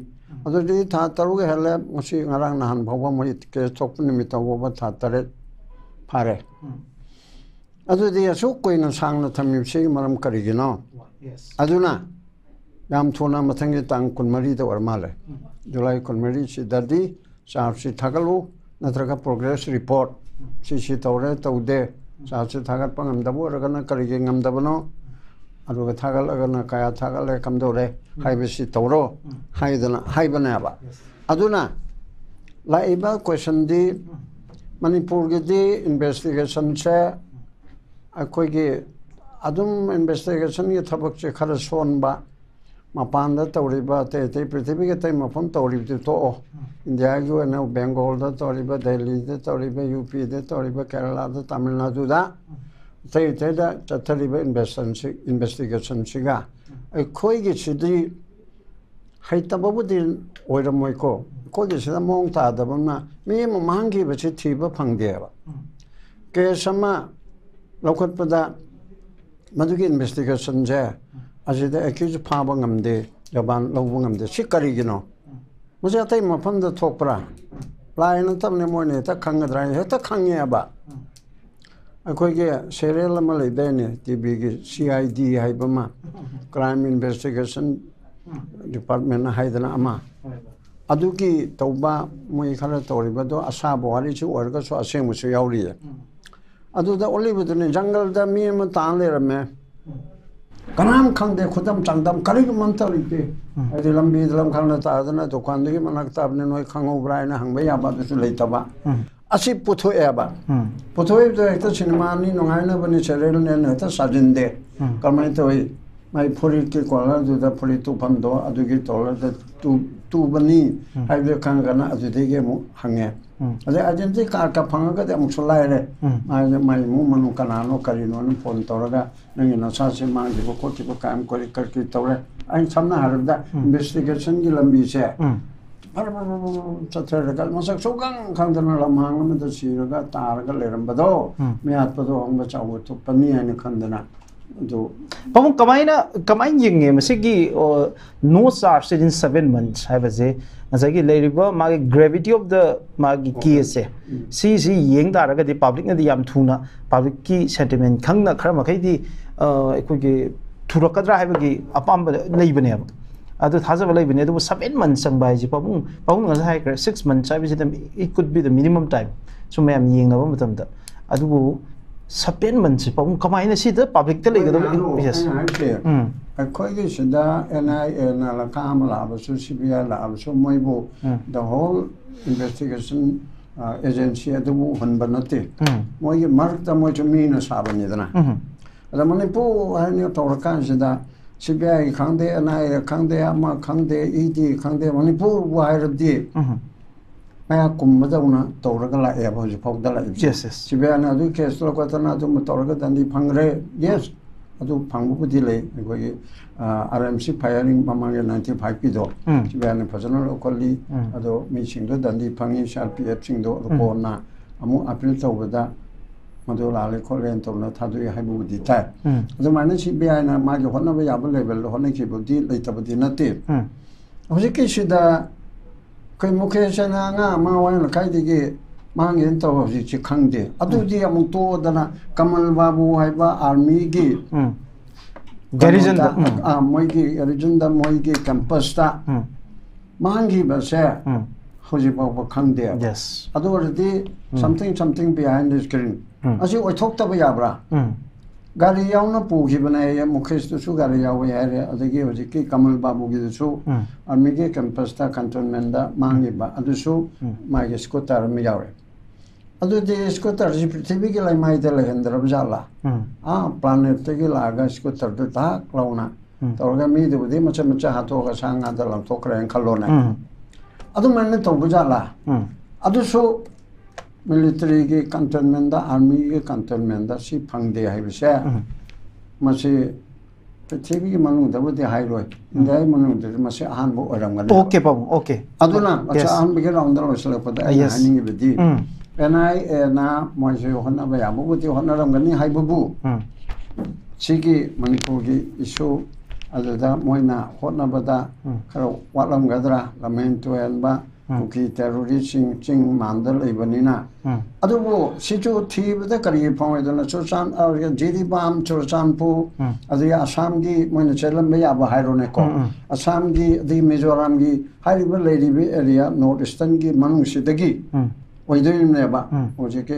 ꯑꯗꯨꯗꯤ ꯊꯥ ꯇꯔꯨꯛ ꯍꯦꯜꯂꯦ꯫ ꯉꯁꯤ, ꯉꯔꯥꯡ ꯅꯍꯥꯟ ꯐꯥꯎꯕ, ꯃꯣꯏ ꯀꯦꯁ ꯊꯣꯛꯄ ꯅꯨꯃꯤꯠꯇ ꯐꯥꯎꯕ ꯊꯥ ꯇꯔꯦꯠ ꯐꯥꯔꯦ꯫ ꯑꯗꯨꯗꯤ ꯑꯁꯨꯛ ꯀꯨꯏꯅ ꯁꯥꯡꯅ ꯊꯝꯃꯤꯕꯁꯤꯒꯤ ꯃꯔꯝ ꯀꯔꯤꯒꯤꯅꯣ? ꯑꯗꯨꯅ ꯌꯥꯝ ꯊꯨꯅ ꯃꯊꯪꯒꯤ ꯇꯥꯡ ꯀꯨꯟꯃꯔꯤꯗ ꯑꯣꯏꯔ ꯃꯥꯜꯂꯦ, ꯖꯨꯂꯥꯏ ꯀꯨꯟꯃꯔꯤꯁꯤꯗꯗꯤ ꯆꯥꯔꯖꯁꯤ ꯊꯥꯒꯠꯂꯨ, ꯅꯠꯇ꯭ꯔꯒ ꯄ꯭ꯔꯣꯒ꯭ꯔꯦꯁ ꯔꯤꯄꯣꯔꯠ, ꯁꯤꯁꯤ ꯇꯧꯔꯦ ꯇꯧꯗꯦ, ꯆꯥꯔꯖꯁꯤ ꯊꯥꯒꯠꯄ ꯉꯝꯗꯕ ꯑꯣꯏꯔꯒꯅ ꯀꯔꯤꯒꯤ ꯉꯝꯗꯕꯅꯣ, ꯑꯗꯨꯒ ꯊꯥꯒꯠꯂꯒꯅ ꯀꯌꯥ ꯊꯥꯒꯠꯂꯦ, ꯀꯝꯗꯧꯔꯦ ꯍꯥꯏꯕꯁꯤ ꯇꯧꯔꯣ ꯍꯥꯏꯗꯅ ꯍꯥꯏꯕꯅꯦꯕ꯫ ꯑꯗꯨꯅ ꯂꯥꯛꯏꯕ ꯀꯣꯏꯁꯟꯗꯤ, ꯃꯅꯤꯄꯨꯔꯒꯤꯗꯤ ꯏꯟꯚꯦꯁꯇꯤꯒꯦꯁꯟꯁꯦ ꯑꯩꯈꯣꯏꯒꯤ ꯑꯗꯨꯝ ꯏꯟꯚꯦꯁꯇꯤꯒꯦꯁꯟꯒꯤ ꯊꯕꯛꯁꯦ ꯈꯔ ꯁꯣꯟꯕ, ꯃꯄꯥꯟꯗ ꯇꯧꯔꯤꯕ ꯑꯇꯩ ꯑꯇꯩ ꯄ꯭ꯔꯤꯊꯤꯕꯤꯒꯤ ꯑꯇꯩ ꯃꯐꯝ ꯇꯧꯔꯤꯕꯗꯤ ꯇꯣꯛꯑꯣ, ꯏꯟꯗꯤꯌꯥꯒꯤ ꯑꯣꯏꯅ ꯕꯦꯡꯒꯣꯜꯗ ꯇꯧꯔꯤꯕ, ꯗꯦꯜꯂꯤꯗ ꯇꯧꯔꯤꯕ, ꯌꯨ ꯄꯤꯗ ꯇꯧꯔꯤꯕ, ꯀꯦꯔꯂꯥꯗ, ꯇꯥꯃꯤꯜ ꯅꯥꯗꯨꯗ, ꯑꯇꯩ ꯑꯇꯩꯗ ꯆꯠꯊꯔꯤꯕ ꯏꯟꯚꯦꯁꯟꯁꯤ-, ꯏꯟꯚꯦꯁꯇꯤꯒꯦꯁꯟꯁꯤꯒ ꯑꯩꯈꯣꯏꯒꯤꯁꯤꯗꯤ ꯍꯩꯇꯕꯕꯨꯗꯤ ꯑꯣꯏꯔꯝꯃꯣꯏꯀꯣ, ꯑꯩꯈꯣꯏꯒꯤꯁꯤꯗ ꯃꯑꯣꯡ ꯇꯥꯗꯕ ꯑꯃꯅ ꯃꯤ ꯑꯃ ꯃꯥꯡꯈꯤꯕꯁꯤ ꯊꯤꯕ ꯐꯪꯗꯦꯕ꯫ ꯀꯦꯁ ꯑꯃ ꯂꯧꯈꯠꯄꯗ ꯃꯗꯨꯒꯤ ꯏꯟꯚꯦꯁꯇꯤꯒꯦꯁꯟꯁꯦ ꯑꯁꯤꯗ ꯑꯦꯀ꯭ꯌꯨꯖ ꯐꯥꯕ ꯉꯝꯗꯦ, ꯖꯕꯥꯟ ꯂꯧꯕ ꯉꯝꯗꯦ꯫ ꯁꯤ ꯀꯔꯤꯒꯤꯅꯣ? ꯃꯁꯤ ꯑꯇꯩ ꯃꯐꯝꯗ ꯊꯣꯛꯄ꯭ꯔꯥ? ꯂꯥꯏ ꯅꯠꯇꯕꯅꯤ, ꯃꯣꯏꯅ ꯍꯦꯛꯇ ꯈꯪꯒꯗ꯭ꯔꯥ ꯍꯥꯏꯅ ꯍꯦꯛꯇ ꯈꯪꯉꯦꯕ꯫ ꯑꯩꯈꯣꯏꯒꯤ ꯁꯦꯔꯤꯌꯦꯜ ꯑꯃ ꯂꯩꯗꯥꯏꯅꯦ, ꯇꯤ ꯚꯤꯒꯤ ꯁꯤ ꯑꯥꯏ ꯗꯤ ꯍꯥꯏꯕ ꯑꯃ, ꯀ꯭ꯔꯥꯏꯝ ꯏꯟꯚꯦꯁꯇꯤꯒꯦꯁꯟ ꯗꯤꯄꯥꯔꯠꯃꯦꯟ ꯍꯥꯏꯗꯅ ꯑꯃ, ꯑꯗꯨꯒꯤ ꯇꯧꯕ ꯃꯣꯏ ꯈꯔ ꯇꯧꯔꯤꯕꯗꯣ ꯑꯁꯥꯕ ꯋꯥꯔꯤꯁꯨ ꯑꯣꯏꯔꯒꯁꯨ ꯑꯁꯦꯡꯕꯁꯨ ꯌꯥꯎꯔꯤꯌꯦ꯫ ꯑꯗꯨꯗ ꯎꯠꯂꯤꯕꯗꯨꯅꯤ, ꯖꯪꯒꯜꯗ ꯃꯤ ꯑꯃ ꯇꯥ ꯂꯩꯔꯝꯃꯦ, ꯀꯅꯥꯝ ꯈꯪꯗꯦ, ꯈꯨꯗꯝ ꯆꯥꯡꯗꯝ ꯀꯔꯤꯒꯨꯝꯕ ꯑꯝꯇ ꯂꯩꯇꯦ꯫ ꯍꯥꯏꯗꯤ ꯂꯝꯕꯤꯗ ꯂꯝꯈꯥꯡꯗ ꯇꯥꯗꯅ ꯗꯨꯀꯥꯟꯗꯨꯒꯤ ꯃꯅꯥꯛ ꯇꯥꯕꯅꯤ, ꯅꯣꯏ ꯈꯪꯍꯧꯕ꯭ꯔꯥ ꯍꯥꯏꯅ ꯍꯪꯕ ꯌꯥꯕ ꯑꯗꯨꯁꯨ ꯂꯩꯇꯕ꯫ ꯑꯁꯤ ꯄꯨꯊꯣꯛꯑꯦꯕ꯫ ꯄꯨꯊꯣꯛꯏꯕꯗꯣ ꯍꯦꯛꯇ ꯁꯤꯅꯦꯃꯥꯅꯤ, ꯅꯨꯡꯉꯥꯏꯅꯕꯅꯤ, ꯁꯦꯔꯤꯌꯦꯜꯅꯦꯅ ꯍꯦꯛꯇ ꯁꯥꯖꯤꯟꯗꯦ꯫ ꯀꯃꯥꯏꯅ ꯇꯧꯏ? ꯃꯥꯏ ꯐꯨꯔꯤꯠꯀꯤ ꯀꯣꯂꯔꯗꯨꯗ ꯐꯨꯔꯤꯠ ꯇꯨꯐꯝꯗꯣ ꯑꯗꯨꯒꯤ ꯇꯣꯂꯔꯗ ꯇꯨ-, ꯇꯨꯕꯅꯤ ꯍꯥꯏꯕꯗꯨ ꯈꯪꯉꯒꯅ ꯑꯗꯨꯗꯒꯤ ꯑꯃꯨꯛ ꯍꯪꯉꯦ꯫ ꯑꯗꯩ ꯑꯥꯏꯗꯦꯟꯇꯤꯇꯤ ꯀꯥꯔꯗꯀ ꯐꯪꯉꯒꯗꯤ ꯑꯃꯨꯛꯁꯨ ꯂꯥꯏꯔꯦ꯫ ꯃꯥꯏ, ꯃꯥꯏ ꯏꯃꯨꯡ ꯃꯅꯨꯡ ꯀꯅꯥꯅꯣ ꯀꯔꯤꯅꯣꯅ ꯐꯣꯟ ꯇꯧꯔꯒ ꯅꯪꯒꯤ ꯅꯆꯥꯁꯦ ꯃꯥꯡꯈꯤꯕ ꯈꯣꯠꯈꯤꯕ ꯀꯌꯥꯝ ꯀꯔꯤ ꯀꯔꯤ ꯀꯔꯤ ꯇꯧꯔꯦ? ꯑꯩꯅ ꯁꯝꯅ ꯍꯥꯏꯔꯕꯗ ꯏꯟꯚꯦꯁꯇꯤꯒꯦꯁꯟꯒꯤ ꯂꯝꯕꯤꯁꯦ ꯐꯔ ꯐꯔ ꯐꯔ ꯐꯔ ꯆꯠꯊꯔꯒ ꯃꯁꯛ ꯁꯨꯈꯪ ꯈꯪꯗꯅ ꯂꯝꯍꯥꯡ ꯑꯃꯗ ꯁꯤꯔꯒ ꯇꯥꯔꯒ ꯂꯩꯔꯝꯕꯗꯣ, ꯎꯝ. ꯃꯤꯍꯥꯠꯄꯗꯣ ꯑꯍꯣꯡꯕ ꯆꯥꯎꯕ ꯊꯣꯛꯄꯅꯤ ꯍꯥꯏꯅ ꯈꯟꯗꯅ ꯑꯗꯨ ꯄꯥꯕꯨꯡ ꯀꯃꯥꯏꯅ ꯀꯃꯥꯏꯅ ꯌꯦꯡꯉꯦ ꯃꯁꯤꯒꯤ no charge in seven months ꯍꯥꯏꯕꯁꯦ? ꯉꯁꯥꯏꯒꯤ ꯂꯩꯔꯤꯕ ꯃꯥꯒꯤ gravity of the ꯃꯥꯒꯤ case ꯁꯦ, ꯁꯤꯁꯤ ꯌꯦꯡ ꯇꯥꯔꯒꯗꯤ ꯄꯕ꯭ꯂꯤꯛꯅꯗꯤ ꯌꯥꯝ ꯊꯨꯅ ꯄꯕ꯭ꯂꯤꯛꯀꯤ ꯁꯦꯟꯇꯤꯃꯦꯟ ꯈꯪꯅ ꯈꯔ ꯃꯈꯩꯗꯤ ꯑꯩꯈꯣꯏꯒꯤ ꯊꯨꯔꯛꯀꯗ꯭ꯔꯥ ꯍꯥꯏꯕꯒꯤ ꯑꯄꯥꯝꯕ ꯂꯩꯕꯅꯦꯕ, ꯑꯗꯨ ꯊꯥꯖꯕ ꯂꯩꯕꯅꯦ꯫ ꯑꯗꯨꯕꯨ ꯁꯕꯦꯟ ꯃꯟ ꯆꯪꯕ ꯍꯥꯏꯁꯦ ꯄꯥꯕꯨꯡ ꯄꯥꯕꯨꯡ ꯉꯁꯥꯏ ꯍꯥꯏꯈ꯭ꯔꯦ, six months ꯍꯥꯏꯕꯁꯤꯗ it could be the minimum time ꯁꯨꯝ ꯃꯌꯥꯝ ꯌꯦꯡꯅꯕ ꯃꯇꯝꯗ꯫ ꯑꯗꯨꯕꯨ ꯁꯕꯦꯟ ꯃꯟꯁꯦ ꯄꯥꯕꯨꯡ ꯀꯃꯥꯏꯅ ꯁꯤꯗ ꯄꯕ꯭ꯂꯤꯛꯇ ꯂꯩꯒꯗꯕ? ꯑꯗꯣ Yes. ꯑꯩꯅ ꯍꯥꯏꯁꯦ, ꯎꯝ. ꯑꯩꯈꯣꯏꯒꯤ ꯁꯤꯗ N I A ꯅ ꯂꯈꯥ ꯑꯃ ꯂꯥꯛꯑꯕꯁꯨ, C B I ꯂꯥꯛꯑꯕꯁꯨ, ꯃꯣꯏꯕꯨ ꯎꯝ. the whole investigation agency ꯑꯗꯨꯕꯨ ꯎꯍꯟꯕ ꯅꯠꯇꯦ꯫ ꯎꯝ. ꯃꯣꯏꯒꯤ ꯃꯔꯛꯇ ꯃꯣꯏꯁꯨ ꯃꯤꯅ ꯁꯥꯕꯅꯤꯗꯅ꯫ ꯎꯝ. ꯑꯗ ꯃꯅꯤꯄꯨꯔ ꯍꯥꯏꯅ ꯇꯧꯔꯀꯥꯟꯁꯤꯗ C B I ꯈꯪꯗꯦ, N I A ꯈꯪꯗꯦ, ꯑꯃ ꯈꯪꯗꯦ, E D ꯈꯪꯗꯦ, ꯃꯅꯤꯄꯨꯔꯕꯨ ꯍꯥꯏꯔꯗꯤ ꯎꯝ. ꯃꯌꯥ ꯀꯨꯝꯕꯗꯧꯅ ꯇꯧꯔꯒ ꯂꯥꯛꯑꯦꯕ ꯍꯧꯖꯤꯛ ꯐꯥꯎꯗ ꯂꯥꯛꯏꯕꯁꯦ꯫ Yes, yes. C B I ꯅ ꯑꯗꯨ case ꯂꯧꯈꯠꯇꯅ ꯑꯗꯨꯝꯕ ꯇꯧꯔꯒ ꯗꯟꯗꯤ ꯐꯪꯈ꯭ꯔꯦ꯫ Yes, ꯑꯗꯨ ꯐꯪꯕꯕꯨꯗꯤ ꯂꯩ꯫ ꯑꯩꯈꯣꯏꯒꯤ R M C firing ꯃꯃꯥꯡꯒꯤ ninety five ꯀꯤꯗꯣ um. C B I ꯅ ꯐꯖꯅ ꯂꯧꯈꯠꯂꯤ꯫ ꯎꯝ. ꯑꯗꯣ ꯃꯤꯁꯤꯡꯗꯣ ꯗꯟꯗꯤ ꯐꯪꯉꯤ, C R P F ꯁꯤꯡꯗꯣ꯫ ꯑꯗꯨ ꯎꯝ. ꯀꯣꯟꯅ ꯑꯃꯨꯛ appeal ꯇꯧꯕꯗ ꯃꯗꯨ ꯂꯥꯜꯂꯦ ꯈꯣꯠꯂꯦꯅ ꯇꯧꯅ ꯊꯥꯗꯣꯛꯑꯦ ꯍꯥꯏꯕꯕꯨꯗꯤ ꯇꯥꯏ꯫ ꯎꯝ. ꯑꯗꯨꯃꯥꯏꯅ C B I ꯅ ꯃꯥꯒꯤ ꯍꯣꯠꯅꯕ ꯌꯥꯕ level ꯗ ꯍꯣꯠꯅꯈꯤꯕꯗꯤ ꯂꯩꯇꯕꯗꯤ ꯅꯠꯇꯦ꯫ ꯎꯝ. ꯍꯧꯖꯤꯛꯀꯤꯁꯤꯗ ꯑꯩꯈꯣꯏ ꯃꯨꯀꯦꯁ ꯍꯥꯏꯅ ꯑꯉꯥꯡ ꯑꯃ ꯋꯥꯌꯦꯜ ꯂꯩꯀꯥꯏꯗꯒꯤ ꯃꯥꯡꯉꯦꯅ ꯇꯧꯕ ꯍꯧꯖꯤꯛꯁꯤ ꯈꯪꯗꯦ꯫ ꯑꯗꯨꯗꯤ ꯑꯃꯨꯛ ꯇꯣꯛꯑꯗꯅ ꯀꯃꯜ ꯕꯥꯕꯨ ꯍꯥꯏꯕ army ꯒꯤ ꯎꯝ. Garrison ꯗ, ꯀꯩꯅꯣꯗ, ꯎꯝ. ꯑꯥ, ꯃꯣꯏꯒꯤ garrison ꯗ ꯃꯣꯏꯒꯤ campus ꯇ ꯎꯝ. ꯃꯥꯡꯈꯤꯕꯁꯦ ꯎꯝ. ꯍꯧꯖꯤꯛ ꯐꯥꯎꯕ ꯈꯪꯗꯦ꯫ Yes. ꯑꯗꯨ ꯑꯣꯏꯔꯗꯤ something something behind the screen꯫ ꯎꯝ. ꯑꯁꯤ ꯑꯣꯏꯊꯣꯛꯇꯕ ꯌꯥꯕ꯭ꯔꯥ? ꯎꯝ. ꯒꯥꯔꯤ ꯌꯥꯎꯅ ꯄꯨꯈꯤꯕꯅꯦ, ꯃꯨꯀꯦꯁꯇꯨꯁꯨ ꯒꯥꯔꯤ ꯌꯥꯎꯋꯦ ꯍꯥꯏꯔꯦ, ꯑꯗꯒꯤ ꯍꯧꯖꯤꯛꯀꯤ ꯀꯃꯜ ꯕꯥꯕꯨꯒꯤꯗꯨꯁꯨ ꯎꯝ. army ꯒꯤ campus ꯇ cantonment ꯇ ꯃꯥꯡꯈꯤꯕ ꯑꯗꯨꯁꯨ ꯎꯝ. ꯃꯥꯒꯤ scooter ꯑꯃ ꯌꯥꯎꯔꯦ꯫ ꯑꯗꯨꯗꯤ scooter ꯁꯤ ꯄ꯭ꯔꯤꯊꯤꯕꯤꯒꯤ ꯂꯩꯃꯥꯏꯗ ꯂꯩꯍꯟꯗ꯭ꯔꯕ ꯖꯥꯠꯂꯥ? ꯎꯝ. ꯑꯥ planet ꯇꯒꯤ ꯂꯥꯛꯑꯒ scooter ꯗꯨ ꯊꯥꯛ ꯂꯥꯎꯅ ꯎꯝ. ꯇꯧꯔꯒ ꯃꯤꯗꯨꯕꯨꯗꯤ ꯃꯆꯦꯠ ꯃꯆꯦꯠ ꯍꯥꯠꯇꯣꯛꯑꯒ ꯁꯥ ꯉꯥꯗ ꯂꯪꯊꯣꯛꯈ꯭ꯔꯦꯅ ꯈꯜꯂꯣꯅꯦ꯫ ꯎꯝ. ꯑꯗꯨꯃꯥꯏꯅ ꯇꯧꯕ ꯖꯥꯠꯂꯥ? ꯎꯝ. ꯑꯗꯨꯁꯨ military ꯒꯤ cantonment ꯗ, army ꯒꯤ cantonment ꯗ ꯁꯤ ꯐꯪꯗꯦ ꯍꯥꯏꯕꯁꯦ, ꯎꯝ. ꯃꯁꯤ ꯄ꯭ꯔꯤꯊꯤꯕꯤꯒꯤ ꯃꯅꯨꯡꯗꯕꯨꯗꯤ ꯍꯥꯏꯔꯣꯏ, ꯏꯟꯗꯤꯌꯥꯒꯤ ꯃꯅꯨꯡꯗꯗꯤ ꯃꯁꯤ ꯑꯍꯥꯟꯕ ꯑꯣꯏꯔꯝꯒꯅꯤ꯫ ꯑꯣꯀꯦ ꯄꯥꯕꯨꯡ, ꯑꯣꯀꯦ꯫ ꯑꯗꯨꯅ ꯃꯁꯤ Yes. ꯑꯍꯥꯟꯕꯒꯤ ꯔꯥꯎꯟꯗ ꯂꯣꯏꯁꯤꯜꯂꯛꯄꯗ ꯑꯩꯅ Yes. ꯍꯥꯏꯅꯤꯡꯉꯤꯕꯗꯤ, ꯎꯝ. ꯑꯦꯟ ꯑꯥꯏ ꯑꯦꯅ ꯃꯣꯏꯁꯨ ꯍꯣꯠꯅꯕ ꯌꯥꯕꯕꯨꯗꯤ ꯍꯣꯠꯅꯔꯝꯒꯅꯤ ꯍꯥꯏꯕꯕꯨ, ꯎꯝ. ꯁꯤꯒꯤ ꯃꯅꯤꯄꯨꯔꯒꯤ ꯏꯁꯨ ꯑꯗꯨꯗ ꯃꯣꯏꯅ ꯍꯣꯠꯅꯕꯗ ꯎꯝ. ꯈꯔ ꯋꯥꯠꯂꯝꯒꯗ꯭ꯔꯥ, ꯂꯝꯍꯦꯟ ꯇꯨꯍꯦꯟꯕ, ꯎꯝ. ꯀꯨꯀꯤ ꯇꯦꯔꯣꯔꯤꯁꯁꯤꯡ ꯆꯤꯡ ꯃꯥꯟꯗ ꯂꯩꯕꯅꯤꯅ꯫ ꯎꯝ. ꯑꯗꯨꯕꯨ ꯁꯤꯁꯨ ꯊꯤꯕꯗ ꯀꯔꯤ ꯐꯪꯉꯣꯏꯗꯅ, ꯆꯨꯔꯆꯥꯟ-, ꯑ, ꯖꯤꯔꯤꯕꯥꯝ, ꯆꯨꯔꯆꯥꯟꯄꯨꯔ, ꯎꯝ. ꯑꯗꯒꯤ ꯑꯁꯥꯝꯒꯤ ꯃꯣꯏꯅ ꯆꯦꯜꯂꯝꯕ ꯌꯥꯕ ꯍꯥꯏꯔꯣꯅꯦꯀꯣ, ꯎꯝ, ꯎꯝ. ꯑꯁꯥꯝꯒꯤ ꯑꯗꯒꯤ ꯃꯤꯖꯣꯔꯥꯝꯒꯤ ꯍꯥꯏꯔꯤꯕ ꯂꯩꯔꯤꯕ ꯑꯦꯔꯤꯌꯥ ꯅꯣꯔꯠ ꯏꯁꯇꯔꯟꯒꯤ ꯃꯅꯨꯡꯁꯤꯗꯒꯤ ꯎꯝ. ꯑꯣꯏꯗꯣꯏꯅꯦꯕ ꯎꯝ. ꯍꯧꯖꯤꯛꯀꯤ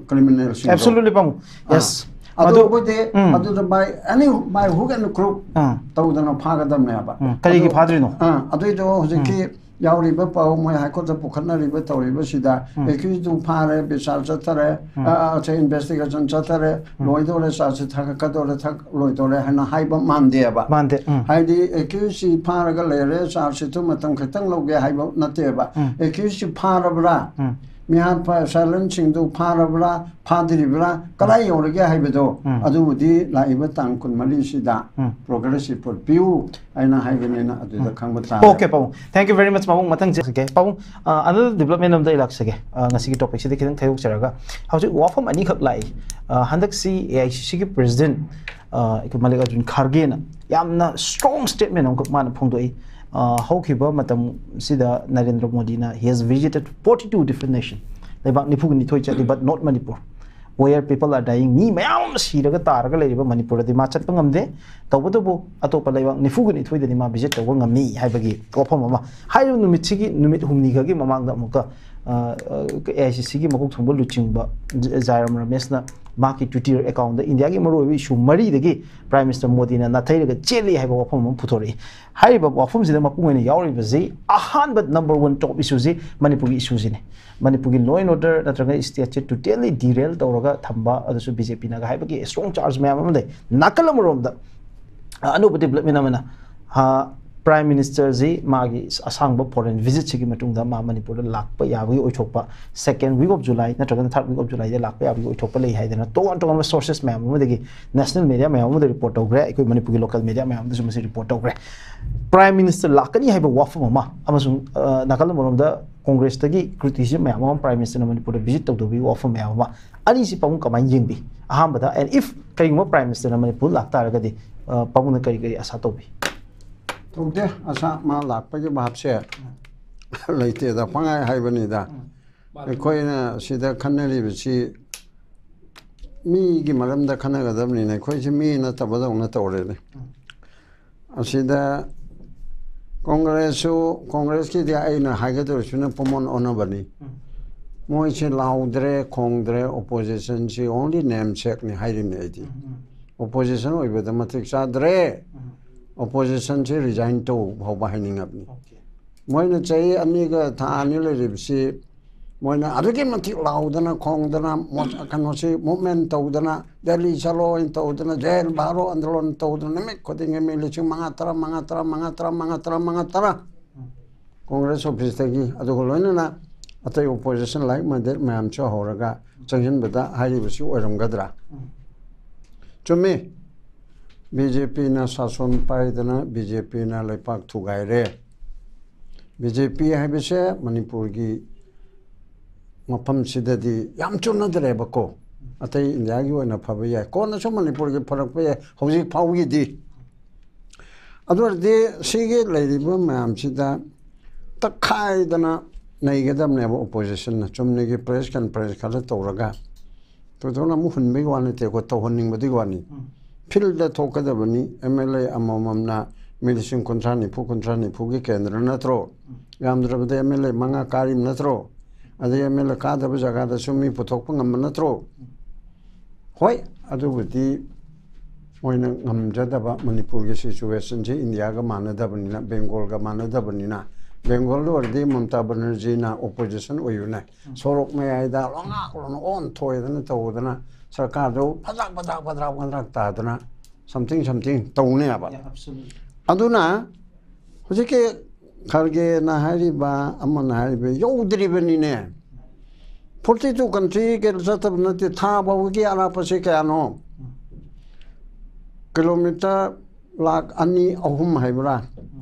ꯀ꯭ꯔꯤꯃꯤꯅꯦꯜꯁꯤꯡꯗꯣ꯫ Absolutely ꯄꯥꯕꯨꯡ꯫ ꯑꯥ. Yes. ꯑꯗꯨ ꯃꯗꯨ ꯑꯩꯈꯣꯏꯗꯤ ꯎꯝ. ꯑꯗꯨꯗ by any, by hook and crook ꯑꯥ. ꯇꯧꯗꯅ ꯐꯥꯒꯗꯕꯅꯦꯕ꯫ ꯎꯝ. ꯀꯔꯤꯒꯤ ꯑꯗꯨ- ꯐꯥꯗ꯭ꯔꯤꯅꯣ? ꯑꯥ, ꯑꯗꯨꯏꯗꯣ ꯍꯧꯖꯤꯛꯀꯤ ꯌꯥꯎꯔꯤꯕ ꯄꯥꯎ, ꯃꯣꯏ ꯍꯥꯏ ꯀꯣꯔꯠꯇ ꯄꯨꯈꯠꯅꯔꯤꯕ ꯇꯧꯔꯤꯕꯁꯤꯗ ꯎꯝ. ꯑꯦꯀ꯭ꯌꯨꯁꯇꯨ ꯐꯥꯔꯦ, ꯕꯤꯆꯥꯔ ꯆꯠꯊꯔꯦ, ꯎꯝ. ꯑ, ꯑ, ꯏꯟꯚꯦꯁꯇꯤꯒꯦꯁꯟ ꯆꯠꯊꯔꯦ, ꯎꯝ. ꯂꯣꯏꯗꯧꯔꯦ, ꯆꯥꯔꯖꯁꯤꯠ ꯊꯥꯒꯠꯀꯗꯧꯔꯦ, ꯊꯛ-, ꯂꯣꯏꯗꯧꯔꯦ ꯍꯥꯏꯅ ꯍꯥꯏꯕ ꯃꯥꯟꯗꯦꯕ꯫ ꯃꯥꯟꯗꯦ꯫ ꯎꯝ. ꯍꯥꯏꯗꯤ ꯑꯦꯀ꯭ꯌꯨꯁꯁꯤ ꯐꯥꯔꯒ ꯂꯩꯔꯦ, ꯆꯥꯔꯖꯁꯤꯠꯇꯨ ꯃꯇꯝ ꯈꯤꯇꯪ ꯂꯧꯒꯦ ꯍꯥꯏꯕ ꯅꯠꯇꯦꯕ꯫ ꯎꯝ. ꯑꯦꯀ꯭ꯌꯨꯁꯁꯤ ꯐꯥꯔꯕ꯭ꯔꯥ? ꯎꯝ. ꯃꯤꯍꯥꯠꯄ ꯑꯦꯁꯥꯏꯂꯟꯁꯤꯡꯗꯨ ꯐꯥꯔꯕ꯭ꯔꯥ, ꯐꯥꯗ꯭ꯔꯤꯕ꯭ꯔꯥ, ꯀꯗꯥꯏ ꯌꯧꯔꯒꯦ ꯍꯥꯏꯕꯗꯣ, ꯎꯝ. ꯑꯗꯨꯕꯨꯗꯤ ꯂꯥꯛꯏꯕ ꯇꯥꯡ ꯀꯨꯟꯃꯔꯤꯁꯤꯗ ꯎꯝ. ꯄ꯭ꯔꯣꯒ꯭ꯔꯦꯁ ꯔꯤꯄꯣꯔꯠ ꯄꯤꯌꯨ ꯍꯥꯏꯅ ꯍꯥꯏꯕꯅꯤꯅ ꯑꯗꯨꯗ ꯈꯪꯕ ꯇꯥꯔꯦ꯫ ꯑꯣꯀꯦ ꯄꯥꯕꯨꯡ, thank you very much ꯄꯥꯕꯨꯡ꯫ ꯃꯊꯪ ꯆꯠꯆꯒꯦ ꯄꯥꯕꯨꯡ꯫ ꯑ, another development ꯑꯃꯗ ꯑꯩ ꯂꯥꯛꯆꯒꯦ꯫ ꯑ, ꯉꯁꯤꯒꯤ ꯇꯣꯄꯤꯛꯁꯤꯗ ꯈꯤꯇꯪ ꯊꯩꯗꯣꯛꯆꯔꯒ, ꯍꯧꯖꯤꯛ ꯋꯥꯐꯝ ꯑꯅꯤꯈꯛ ꯂꯥꯛꯏ꯫ ꯑ, ꯍꯟꯗꯛꯁꯤ ꯑꯦ ꯑꯥꯏ ꯁꯤ ꯁꯤꯒꯤ ꯄ꯭ꯔꯦꯁꯤꯗꯦꯟꯠ, ꯑ, ꯑꯩꯈꯣꯏ ꯃꯜꯂꯤꯀꯥꯔꯖꯨꯟ ꯈꯥꯔꯒꯦꯅ ꯌꯥꯝꯅ ꯁ꯭ꯇꯔꯣꯡ ꯁ꯭ꯇꯦꯠꯃꯦꯟ ꯑꯃꯈꯛ ꯃꯥꯅ ꯐꯣꯡꯗꯣꯛꯏ꯫ ꯑ, ꯍꯧꯈꯤꯕ ꯃꯇꯝꯁꯤꯗ ꯅꯔꯦꯟꯗ꯭ꯔ ꯃꯣꯗꯤꯅ he has visited forty two different nation, ꯂꯩꯕꯥꯛ ꯅꯤꯐꯨꯒ ꯅꯤꯊꯣꯏ ꯆꯠꯂꯤ, but not Manipur, where people are dying, ꯃꯤ ꯃꯌꯥꯝ ꯑꯃ ꯁꯤꯔꯒ ꯇꯥꯔꯒ ꯂꯩꯔꯤꯕ ꯃꯅꯤꯄꯨꯔꯗꯗꯤ ꯃꯥ ꯆꯠꯄ ꯉꯝꯗꯦ꯫ ꯇꯧꯕꯇꯕꯨ ꯑꯇꯣꯞꯄ ꯂꯩꯕꯥꯛ ꯅꯤꯐꯨꯒ ꯅꯤꯊꯣꯏꯗꯗꯤ ꯃꯥ ꯚꯤꯖꯤꯠ ꯇꯧꯕ ꯉꯝꯃꯤ ꯍꯥꯏꯕꯒꯤ ꯋꯥꯐꯝ ꯑꯃ꯫ ꯍꯥꯏꯔꯤꯕ ꯅꯨꯃꯤꯠꯁꯤꯒꯤ, ꯅꯨꯃꯤꯠ ꯍꯨꯝꯅꯤꯈꯛꯒꯤ ꯃꯃꯥꯡꯗ ꯑꯃꯨꯛꯀ, ꯑ, ꯑ, ꯑꯦ ꯑꯥꯏ ꯁꯤ ꯁꯤꯒꯤ ꯃꯀꯣꯛ ꯊꯣꯡꯕ ꯂꯨꯆꯤꯡꯕ ꯖ-, ꯖꯥꯏꯔꯥꯝ ꯔꯃꯦꯁꯅ ꯃꯍꯥꯛꯀꯤ ꯇ꯭ꯋꯤꯇꯔ ꯑꯦꯀꯥꯎꯟꯗ ꯏꯟꯗꯤꯌꯥꯒꯤ ꯃꯔꯨꯑꯣꯏꯕ ꯏꯁꯨ ꯃꯔꯤꯗꯒꯤ ꯄ꯭ꯔꯥꯏꯝ ꯃꯤꯅꯤꯁꯇꯔ ꯃꯣꯗꯤꯅ ꯅꯥꯊꯩꯔꯒ ꯆꯦꯜꯂꯤ ꯍꯥꯏꯕ ꯋꯥꯐꯝ ꯑꯃ ꯄꯨꯊꯣꯔꯛꯏ꯫ ꯍꯥꯏꯔꯤꯕ ꯋꯥꯐꯝꯁꯤꯗ ꯃꯄꯨꯡ ꯑꯣꯏꯅ ꯌꯥꯎꯔꯤꯕꯁꯤ ꯑꯍꯥꯟꯕ number one top issue ꯁꯤ ꯃꯅꯤꯄꯨꯔꯒꯤ ꯏꯁꯨꯁꯤꯅꯤ꯫ ꯃꯅꯤꯄꯨꯔꯒꯤ law and order ꯅꯠꯇ꯭ꯔꯒ state ꯁꯦ totally derail ꯇꯧꯔꯒ ꯊꯝꯕ, ꯑꯗꯨꯁꯨ ꯕꯤ ꯖꯦ ꯄꯤꯅꯒ ꯍꯥꯏꯕꯒꯤ ꯁ꯭ꯇꯔꯣꯡ ꯆꯥꯔꯖ ꯃꯌꯥꯝ ꯑꯃ ꯂꯩ꯫ ꯅꯥꯀꯜ ꯑꯃꯔꯣꯝꯗ, ꯑ, ꯑꯅꯧꯕ ꯗꯤꯕ꯭ꯂꯞꯃꯦꯟ ꯑꯃꯅ, ꯑ, Prime Ministerꯁꯤ ꯃꯥꯒꯤ ꯑꯁꯥꯡꯕ foreign visitꯁꯤꯒꯤ ꯃꯇꯨꯡꯗ ꯃꯥ ꯃꯅꯤꯄꯨꯔꯗ ꯂꯥꯛꯄ ꯌꯥꯕꯒꯤ ꯑꯣꯏꯊꯣꯛꯄ, second week of July ꯅꯠꯇ꯭ꯔꯒꯅ third week of Julyꯗ ꯂꯥꯛꯄ ꯌꯥꯕꯒꯤ ꯑꯣꯏꯊꯣꯛꯄ ꯂꯩ ꯍꯥꯏꯗꯅ ꯇꯣꯉꯥꯟ ꯇꯣꯉꯥꯟꯕ sources ꯃꯌꯥꯝ ꯑꯃꯗꯒꯤ, national media ꯃꯌꯥꯝ ꯑꯃꯗ report ꯇꯧꯈ꯭ꯔꯦ, ꯑꯩꯈꯣꯏ ꯃꯅꯤꯄꯨꯔꯒꯤ local media ꯃꯌꯥꯝ ꯑꯃꯗꯁꯨ ꯃꯁꯤ report ꯇꯧꯈ꯭ꯔꯦ꯫ Prime Minister ꯂꯥꯛꯀꯅꯤ ꯍꯥꯏꯕ ꯋꯥꯐꯝ ꯑꯃ ꯑꯃꯁꯨꯡ, ꯑ, ꯅꯥꯀꯜ ꯑꯃꯔꯣꯝꯗ Congressꯇꯒꯤ criticism ꯃꯌꯥꯝ ꯑꯃ Prime Ministerꯅ ꯃꯅꯤꯄꯨꯔꯗ visit ꯇꯧꯗꯕꯒꯤ ꯋꯥꯐꯝ ꯃꯌꯥꯝ ꯑꯃ, ꯑꯅꯤꯁꯤ ꯄꯥꯕꯨꯡ ꯀꯃꯥꯏꯅ ꯌꯦꯡꯕꯤ? ꯑꯍꯥꯟꯕꯗ, and if ꯀꯔꯤꯒꯨꯝꯕ Prime Ministerꯅ ꯃꯅꯤꯄꯨꯔ ꯂꯥꯛꯇꯥꯔꯒꯗꯤ, ꯑ, ꯄꯥꯕꯨꯡꯅ ꯀꯔꯤ ꯀꯔꯤ ꯑꯁꯥ ꯇꯧꯕꯤ? ꯇꯧꯗꯦ꯫ ꯑꯁꯥ ꯃꯥ ꯂꯥꯛꯄꯒꯤ ꯚꯥꯞꯁꯦ ꯂꯩꯇꯦꯗ, ꯄꯪꯍꯥꯏ ꯍꯥꯏꯕꯅꯤꯗ꯫ ꯑꯩꯈꯣꯏꯅ ꯁꯤꯗ ꯈꯟꯅꯔꯤꯕꯁꯤ ꯃꯤꯒꯤ ꯃꯔꯝꯗ ꯈꯟꯅꯒꯗꯕꯅꯤꯅ ꯑꯩꯈꯣꯏꯁꯤ ꯃꯤ ꯅꯠꯇꯕꯗꯧꯅ ꯇꯧꯔꯦꯅꯦ꯫ ꯑꯁꯤꯗ ꯀꯣꯡꯒ꯭ꯔꯦꯁꯁꯨ, ꯀꯣꯡꯒ꯭ꯔꯦꯁꯀꯤꯗꯤ ꯑꯩꯅ ꯍꯥꯏꯒꯗꯧꯔꯤꯁꯤꯅ ꯄꯨꯝꯑꯣꯟ ꯑꯣꯟꯅꯕꯅꯤ꯫ ꯃꯣꯏꯁꯦ ꯂꯥꯎꯗ꯭ꯔꯦ, ꯈꯣꯡꯗ꯭ꯔꯦ, oppositionꯁꯤ only namesakeꯅꯤ ꯍꯥꯏꯔꯤꯕꯅꯤ ꯑꯩꯗꯤ꯫ Opposition ꯑꯣꯏꯕꯗ ꯃꯇꯤꯛ ꯆꯥꯗ꯭ꯔꯦ꯫ Oppositionꯁꯤ resign ꯇꯧ ꯐꯥꯎꯕ ꯍꯥꯏꯅꯤꯡꯉꯕꯅꯤ꯫ ꯃꯣꯏꯅ ꯆꯍꯤ ꯑꯅꯤꯒ ꯊꯥ ꯑꯅꯤ ꯂꯩꯔꯤꯕꯁꯤ ꯃꯣꯏꯅ ꯑꯗꯨꯛꯀꯤ ꯃꯇꯤꯛ ꯂꯥꯎꯗꯅ ꯈꯣꯡꯗꯅ ꯃꯣ-, ꯀꯩꯅꯣꯁꯤ movement ꯇꯧꯗꯅ ꯗꯦꯜꯂꯤ ꯆꯠꯂꯣ ꯍꯥꯏꯅ ꯇꯧꯗꯅ ꯖꯦꯜ ꯚꯥꯔꯣ ꯑꯥꯟꯗꯣꯂꯟ ꯇꯧꯗꯅ ꯅꯨꯃꯤꯠ ꯈꯨꯗꯤꯡꯒꯤ ꯃꯤ ꯂꯤꯁꯤꯡ ꯃꯉꯥ, ꯇꯔꯥ, ꯃꯉꯥ, ꯇꯔꯥ, ꯃꯉꯥ, ꯇꯔꯥ, ꯃꯉꯥ, ꯇꯔꯥ Congress officeꯇꯒꯤ, ꯑꯗꯨꯒ ꯂꯣꯏꯅꯅ ꯑꯇꯩ opposition like minded ꯃꯌꯥꯝꯁꯨ ꯍꯧꯔꯒ ꯆꯪꯁꯤꯟꯕꯗ ꯍꯥꯏꯔꯤꯕꯁꯤ ꯑꯣꯏꯔꯝꯒꯗ꯭ꯔꯥ? ꯆꯨꯝꯃꯤ, BJPꯅ ꯁꯥꯁꯣꯟ ꯄꯥꯏꯗꯅ BJPꯅ ꯂꯩꯄꯥꯛ ꯊꯨꯒꯥꯏꯔꯦ꯫ BJP ꯍꯥꯏꯕꯁꯦ ꯃꯅꯤꯄꯨꯔꯒꯤ ꯃꯐꯝꯁꯤꯗꯗꯤ ꯌꯥꯝ ꯆꯨꯅꯗ꯭ꯔꯦꯕꯀꯣ꯫ ꯑꯇꯩ ꯏꯟꯗꯤꯌꯥꯒꯤ ꯑꯣꯏꯅ ꯐꯕ ꯌꯥꯏ, ꯀꯣꯟꯅꯁꯨ ꯃꯅꯤꯄꯨꯔꯒꯤ ꯐꯔꯛꯄ ꯌꯥꯏ, ꯍꯧꯖꯤꯛ ꯐꯥꯎꯒꯤꯗꯤ꯫ ꯑꯗꯨ ꯑꯣꯏꯔꯗꯤ ꯁꯤꯒꯤ ꯂꯩꯔꯤꯕ ꯃꯌꯥꯝꯁꯤꯗ ꯇꯛꯈꯥꯏꯗꯅ ꯅꯩꯒꯗꯕꯅꯦꯕ oppositionꯅ꯫ ꯆꯨꯝꯅꯒꯤ press conference ꯈꯔ ꯇꯧꯔꯒ ꯊꯣꯏꯗꯣꯛꯅ ꯑꯃꯨꯛ ꯍꯨꯟꯕꯒꯤ ꯋꯥ ꯅꯠꯇꯦꯀꯣ, ꯇꯧꯍꯟꯅꯤꯡꯕꯗꯨꯒꯤ ꯋꯥꯅꯤ꯫ Fieldꯇ ꯊꯣꯛꯀꯗꯕꯅꯤ꯫ MLA ꯑꯃꯃꯝꯅ ꯃꯤ ꯂꯤꯁꯤꯡ ꯀꯨꯟꯊ꯭ꯔꯥ, ꯅꯤꯐꯨ, ꯀꯨꯟꯊ꯭ꯔꯥ, ꯅꯤꯐꯨꯒꯤ ꯀꯦꯟꯗ꯭ꯔ ꯅꯠꯇ꯭ꯔꯣ? ꯌꯥꯝꯗ꯭ꯔꯕꯗ MLA ꯃꯉꯥ ꯀꯥꯔꯤꯕ ꯅꯠꯇ꯭ꯔꯣ? ꯑꯗꯩ MLA ꯀꯥꯗꯕ ꯖꯒꯥꯗꯁꯨ ꯃꯤ ꯄꯨꯊꯣꯛꯄ ꯉꯝꯕ ꯅꯠꯇ꯭ꯔꯣ? ꯍꯣꯏ, ꯑꯗꯨꯕꯨꯗꯤ ꯃꯣꯏꯅ ꯉꯝꯖꯗꯕ, ꯃꯅꯤꯄꯨꯔꯒꯤ situationꯁꯤ ꯏꯟꯗꯤꯌꯥꯒ ꯃꯥꯟꯅꯗꯕꯅꯤꯅ, ꯕꯦꯡꯒꯣꯜꯒ ꯃꯥꯟꯅꯗꯕꯅꯤꯅ꯫ ꯕꯦꯡꯒꯣꯜꯗ ꯑꯣꯏꯔꯗꯤ ꯃꯃꯇꯥ ꯕꯅꯔꯖꯤꯅ opposition ꯑꯣꯏꯕꯅꯦ꯫ ꯁꯣꯔꯣꯛ ꯃꯌꯥꯏꯗ ꯂꯣꯉꯥꯛ ꯂꯣꯅ ꯑꯣꯟꯊꯣꯛꯑꯦꯗꯅ ꯇꯧꯗꯅ ꯁꯔꯀꯥꯔꯗꯨ ꯐꯗ꯭ꯔꯥꯛ ꯐꯗ꯭ꯔꯥꯛ ꯐꯗ꯭ꯔꯥꯛ ꯐꯗ꯭ꯔꯥꯛ ꯇꯥꯗꯅ something something ꯇꯧꯅꯦꯕ꯫ ꯑꯗꯨꯅ ꯍꯧꯖꯤꯛꯀꯤ ꯈꯔꯒꯦꯅ ꯍꯥꯏꯔꯤꯕ, ꯑꯃꯅ ꯍꯥꯏꯔꯤꯕ ꯌꯧꯗ꯭ꯔꯤꯕꯅꯤꯅꯦ꯫ ꯐꯣꯔꯇꯤ ꯇꯨ ꯀꯟꯇ꯭ꯔꯤ ꯀꯩꯅꯣ ꯆꯠꯇꯕ ꯅꯠꯇꯦ꯫ ꯊꯥ ꯐꯥꯎꯕꯒꯤ ꯑꯔꯥꯞꯄꯁꯦ ꯀꯌꯥꯅꯣ? ꯀꯤꯂꯣꯃꯤꯇꯔ ꯂꯥꯛ ꯑꯅꯤ ꯑꯍꯨꯝ ꯍꯥꯏꯕ꯭ꯔꯥ?